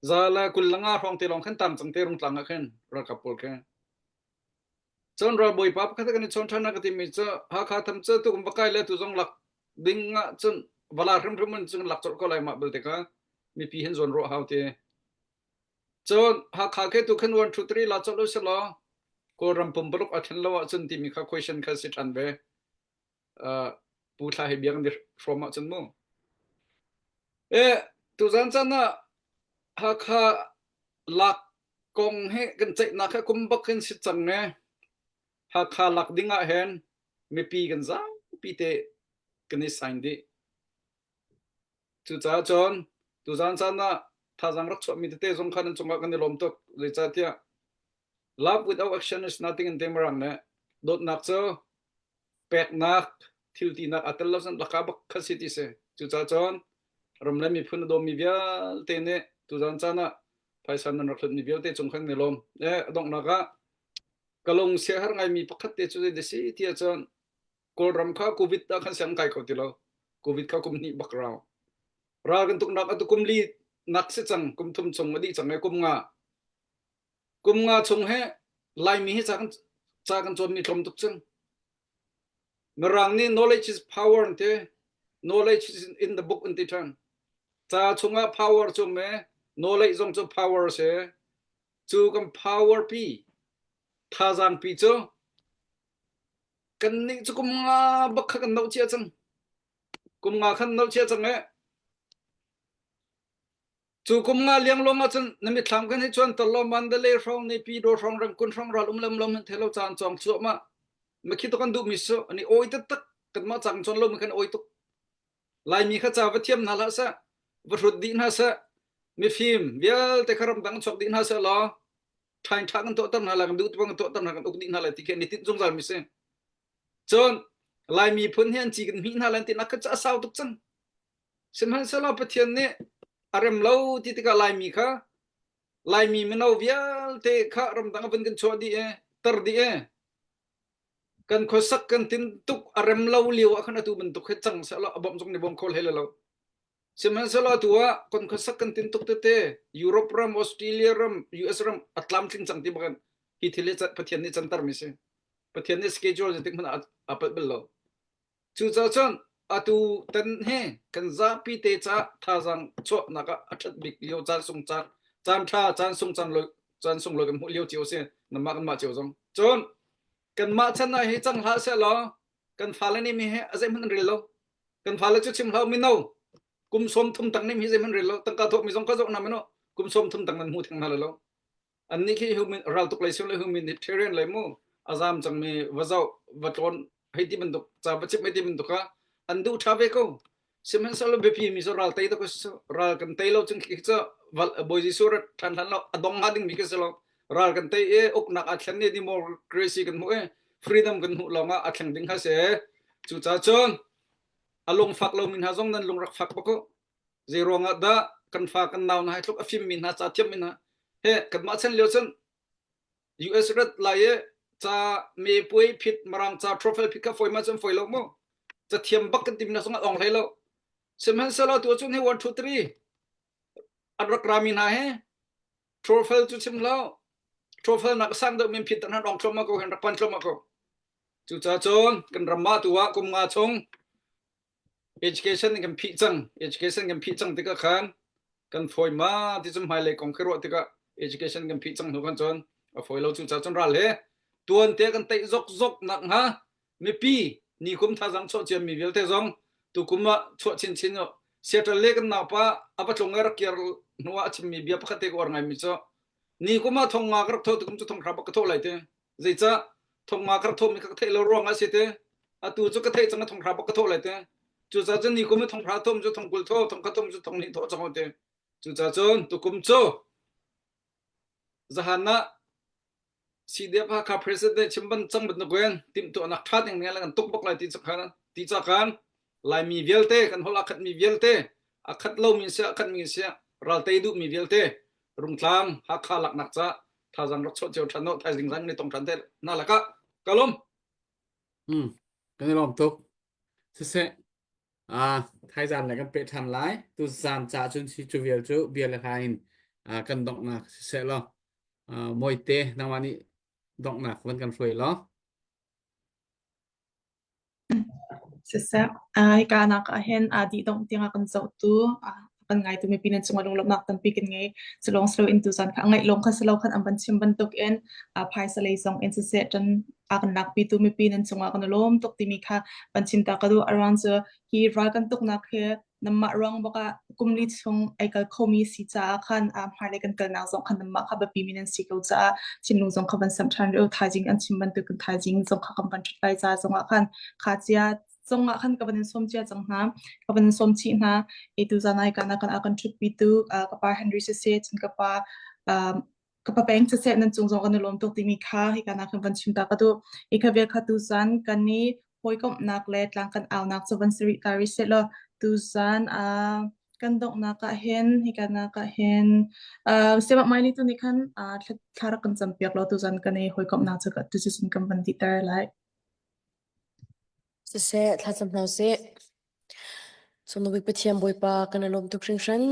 Za le 20 le nga hrawng te lawng khan tang cang te rungtlang ah khin ralkap pawl khi. Cun ralbawipa pakhat kan i chawn ṭhan a ka timi cu Hakha tham cu tu va kai le tu zong lak ding ah cun vala hrimhrim in cun lak colh ko lai mah belte kha mipi hin zawn ruah hau ti. Cun Hakha ke tu khan 1 2 3 la colh usih law Kawlram pumparuk a ṭhen lo ahcun timi kha question kha si ṭhan ve. Uh, Pu Thla he bia kan i hrawm ahcun mu. E, tuzan caan ah Hakha lak kong hi kan ceihnak hi kum bak in si cang e. Hakha lak ding ah hin mipi kan zapi te kan i sign dih. Cucaah cun tuzan caan ah thazaang rak chuahmi tete zong kha nan cungah kan i lawm tuk. Zeicahtiah love without action is nothing in Demarang le dawtnak cu peknak thil tinak aa tel lo cun laka bak kha si ti si. Cucaah cun ram le miphun a dawmi vialte nih tuzan caan ah phaisa nan rak hlutmi vialte cung khan ni lawm. Eh, a donghnak ah ka lung siaherh ngaimi pakhat te cu zei si ti ahcun Kawlram kha COVID ah khan siang kai kho ti lo. COVID kha kum hnih bak rau. Ral kan tuknak atu kum li nak si cang, kum thum chung a dih cang e kum nga. Kum nga chung he Laimi hi ca kan ca kan cawnmi tlawm tuk cang. Mirang nih knowledge is power an ti. Knowledge is in the book an ti ṭhan. Ca chungah power cu me knowledge zong cu power si. Cu kan power pi thazaang pi cu kan nih cu kum nga bak kha kan no cia cang. Kum nga khan no cia cang e. Cu kum nga liangluang ahcun na mitthlam kan hei cuan tollo Mandalay hrawng Naypyidaw hrawng Rangoon hrawng ral um le um lo hmanh thei lo caan cawng cuahmah. Makhi to kan duhmi cu an i awi taktak kanmah ca kan cawn lomi khan awi tuk. Laimi kha ca va thiam hna hlah seh, va hrut dih hna seh, mifim vialte kha ramdang chuak dih hna seh law ṭhain ṭha kan tuahter hna lai, kan duh bang kan tuahter hna, kan uk dih hna lai ti khi an i tinh zungzal mi si. Cun Laimi phun hi an ci kan hmih hna lai an ti nak kha cu a sau tuk cang. Sihmanhsehlaw Pathian nih a rem lo ti tikah Laimi kha Laimi mino vialte kha ramdang a vun kan chuah dih i. tar dih e. Kan khuasak kan tin tuk a rem lo lio ah khan atu bantuk hi cang seh law a bawmh zong nih bawm kho hlei lo. Sihmanhsehlaw atu ah kan khuasak kan tin tuk tete Europe ram, Australia ram, US ram a tlamtling cang ti bakin hi thil hi Pathian nih canter mi si. Pathian nih schedule zeitik hmanh ah a palh bal lo. Cucaah cun atu tan hi kan zapi te ca thazaang chuahnak ah a ṭhat bik lio caan sung caan caan ṭha caan sung caan lo caan sung lo kan hmuh lio cio si nanmah kanmah cio zong. Cun kanmah chan ah hi cang hlah seh law kan fale nih mi hi a zeihmanh an rel lo. Kan fale cu chim hlah mino kum sawm thum tang nih mi zeihmanh rel lo tangka thawh mi zong ka zoh na mino kum sawm thum tang nan hmu theng hna lo. Annih khi human raltuk lei sim le humanitarian lei mu a zam cangmi va zoh va tlawn hei ti bantuk ca va chimh hei ti bantuk ah an duh ṭha ve ko. Sihmanhsehlaw biapi mi cu ral tei tuk ral kan tei lo cun khi cu Bawi Jesuh rat ṭhan hlan lo a dong hnga dingmi khi si lo. Ral kan tei i uknak aa thlen i democracy kan hmuh i freedom kan hmuh lawng ah a thleng ding kha si. Cucaah cun a lungfak lomi hna zong nan lung rak fak bak u. Zei ruangah dah kan fa kan nau hna hi tluk a fimmi hna ca thiammi hna he kanmah chan lio cun US rat lai i ca me puai phit marang ca trophy phit kha foi ma cun foi lo mu ca thiam bak kan timi na sung ong hlei lo sihmanhsehlaw tu cun hi 1 2 3 an rak rami hna he trophy cu chim lo trophy nak sang deuh min phit tan han ong thloma ko hen rak pan thloma ko cucaah cun kan ram ma tu ah kum nga chung Education kan phih cang. Education kan phih cang tikah khan kan fawi ma ti cu hmailei kong khi ruah tikah education kan phih cang hnu khan cun a fawi lo cu ca cun ral he tuan te kan teih zok zok nak hnga mipi ni kum thazang chuah ciam mi vialte zong tukum ah chuah chinchin Seattle le kan naupa a va tlung i rak kir hnu ah a chimmi bia pakhat te ka uar ngaimi cu ni kum ah thong nga ka rak tho tukum cu thong hra bak ka thawh lai te Zeicah thong nga ka rak thawhmi kha ka theih lo ruang ah si te. Atu cu ka theih cang i thong hra bak ka thawh lai te. Cucaah cun ni kum i thong hra thawm cu thong 20 thawh, thong khat thawm cu thong hnih thawh cang te. Cucaah cun tukum cu zahan ah CDF Hakha President chim ban cang bantukin timhtuahnak ṭha ding ning kan tuk bak lai ti cakhan ti cakan Laimi vialte kan holh a khatmi vialte a khat lomi siah a khatmi siah ral tei duhmi vialte Rungtlang Hakha laknak ca thazaang rak chuah cio ṭhan no thaizing zan ni tong ṭhan te na lakah ka lawm. Hmm, kan i lawm tuk. Siseh, ah thaizan le kan peh ṭhan lai. Tu zan ca cun si cu vial cu bia le hla in ah, kan donghnak siseh law ah, mawite nangmah nih donghnak van kan hruai law. Siseh, hika nak ahhin aa dihdongh tiang a kan zohtu, a kan ngaitu mipi nan cungah lunglawmhnak tampi kan ngei. Culawng si loin tuzan kha a ngaih lawng kha si lo khan an van chim bantukin phaisa lei zong in siseh ṭan a kan lakpitu mipi nan cungah kan i lawm tuk timi kha van chim ta ka duh. A ruang cu hi ral kan tuknak hi nanmah ruang bak ah kum li chung ai kal khomi si caah khan hmailei kan kalnak zong khan nanmah kha biapi mi nan si ko caah thinlung zong kha van samh ṭhan rih u. Thaizing an chim bantuk in thaizing zong kha kan van ṭhut lai ca zong ah khan kha cia zong ah khan ka van in sawm cia cang hna ka van in sawm chih hna e tu zan ai kana kan a kan ṭhutpitu ka pa Henry siseh cun ka pa ka pa peng siseh nan cung zong kan i lawm tuk timi kha hika nak hin van chim ta ka duh. I kha vial kha tuzan kan i hawikomhnak le tlang kan aunak cu van si rih ta rih seh law tuzan uh, kan donghnak ah hin hika nak ah hin uh, Siamah Mai ni tu nih khan uh, thla rak kan campiak law tuzan kan i hawikomhnak cu tu cun kan van dihter lai. Siseh, thlacam hna usih. Cungnung Pathian Bawipa kan i lawm tuk hringhran.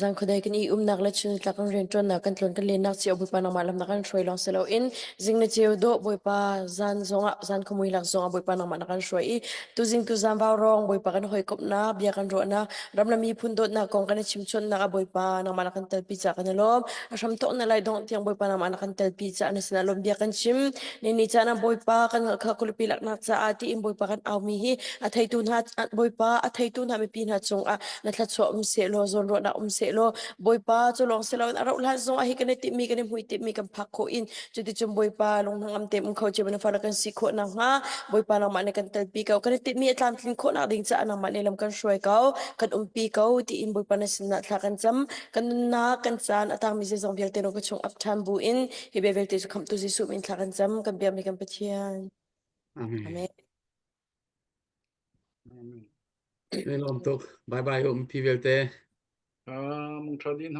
Zan khuadei kan i umnak le chun tlak kan rianṭuannak kan tlawn kan lennak cio Bawipa nangmah lam na kan hruai lawng si loin zing na ceu dawh Bawipa zan zongah zan khuamui lak zongah Bawipa nangmah na kan hruai i tuzing tuzan vaurawng Bawipa kan hawikomhnak bia kan ruahnak ram le miphun dawtnak kong kan i chimchawnhnak ah Bawipa nangmah na kan telpi caah kan i lawm. A hramthawk na lai dongh tiang Bawipa nangmah na kan telpi caah na sinah lawm bia kan chim. Ni ni caan ah Bawipa kan hngalh kha khualipi laknak caah tiin Bawipa kan aumi hi a theitu hna Bawipa a theitu hna mipi hna cungah na thluachuah um sehlaw zawnruahnak um sehlaw Bawipa cu lawng si loin a rauh hlan zong ah hi kan i timhmi kan i hmui timhmi kan phak khawh in cuticun Bawipa lunghnangam te um kho cio na fale kan si khawh nakhnga Bawipa nangmah nih kan telpi ko kan i timhmi a tlamtlin khawhnak ding caah nangmah nih lam kan hruai ko kan umpi ko tiin Bawipa na sinah thla kan cam kan nunnak kan caan a tangmi zeizong vialte no ka chung ap ṭhan bu in hi bia vialte cu khamhtu Jesuh min thla kan cam kan biakmi kan Pathian Amen. Amen. Amen. Kan i lawm tuk. Bye bye um pi vialte. Ah, mung tha din.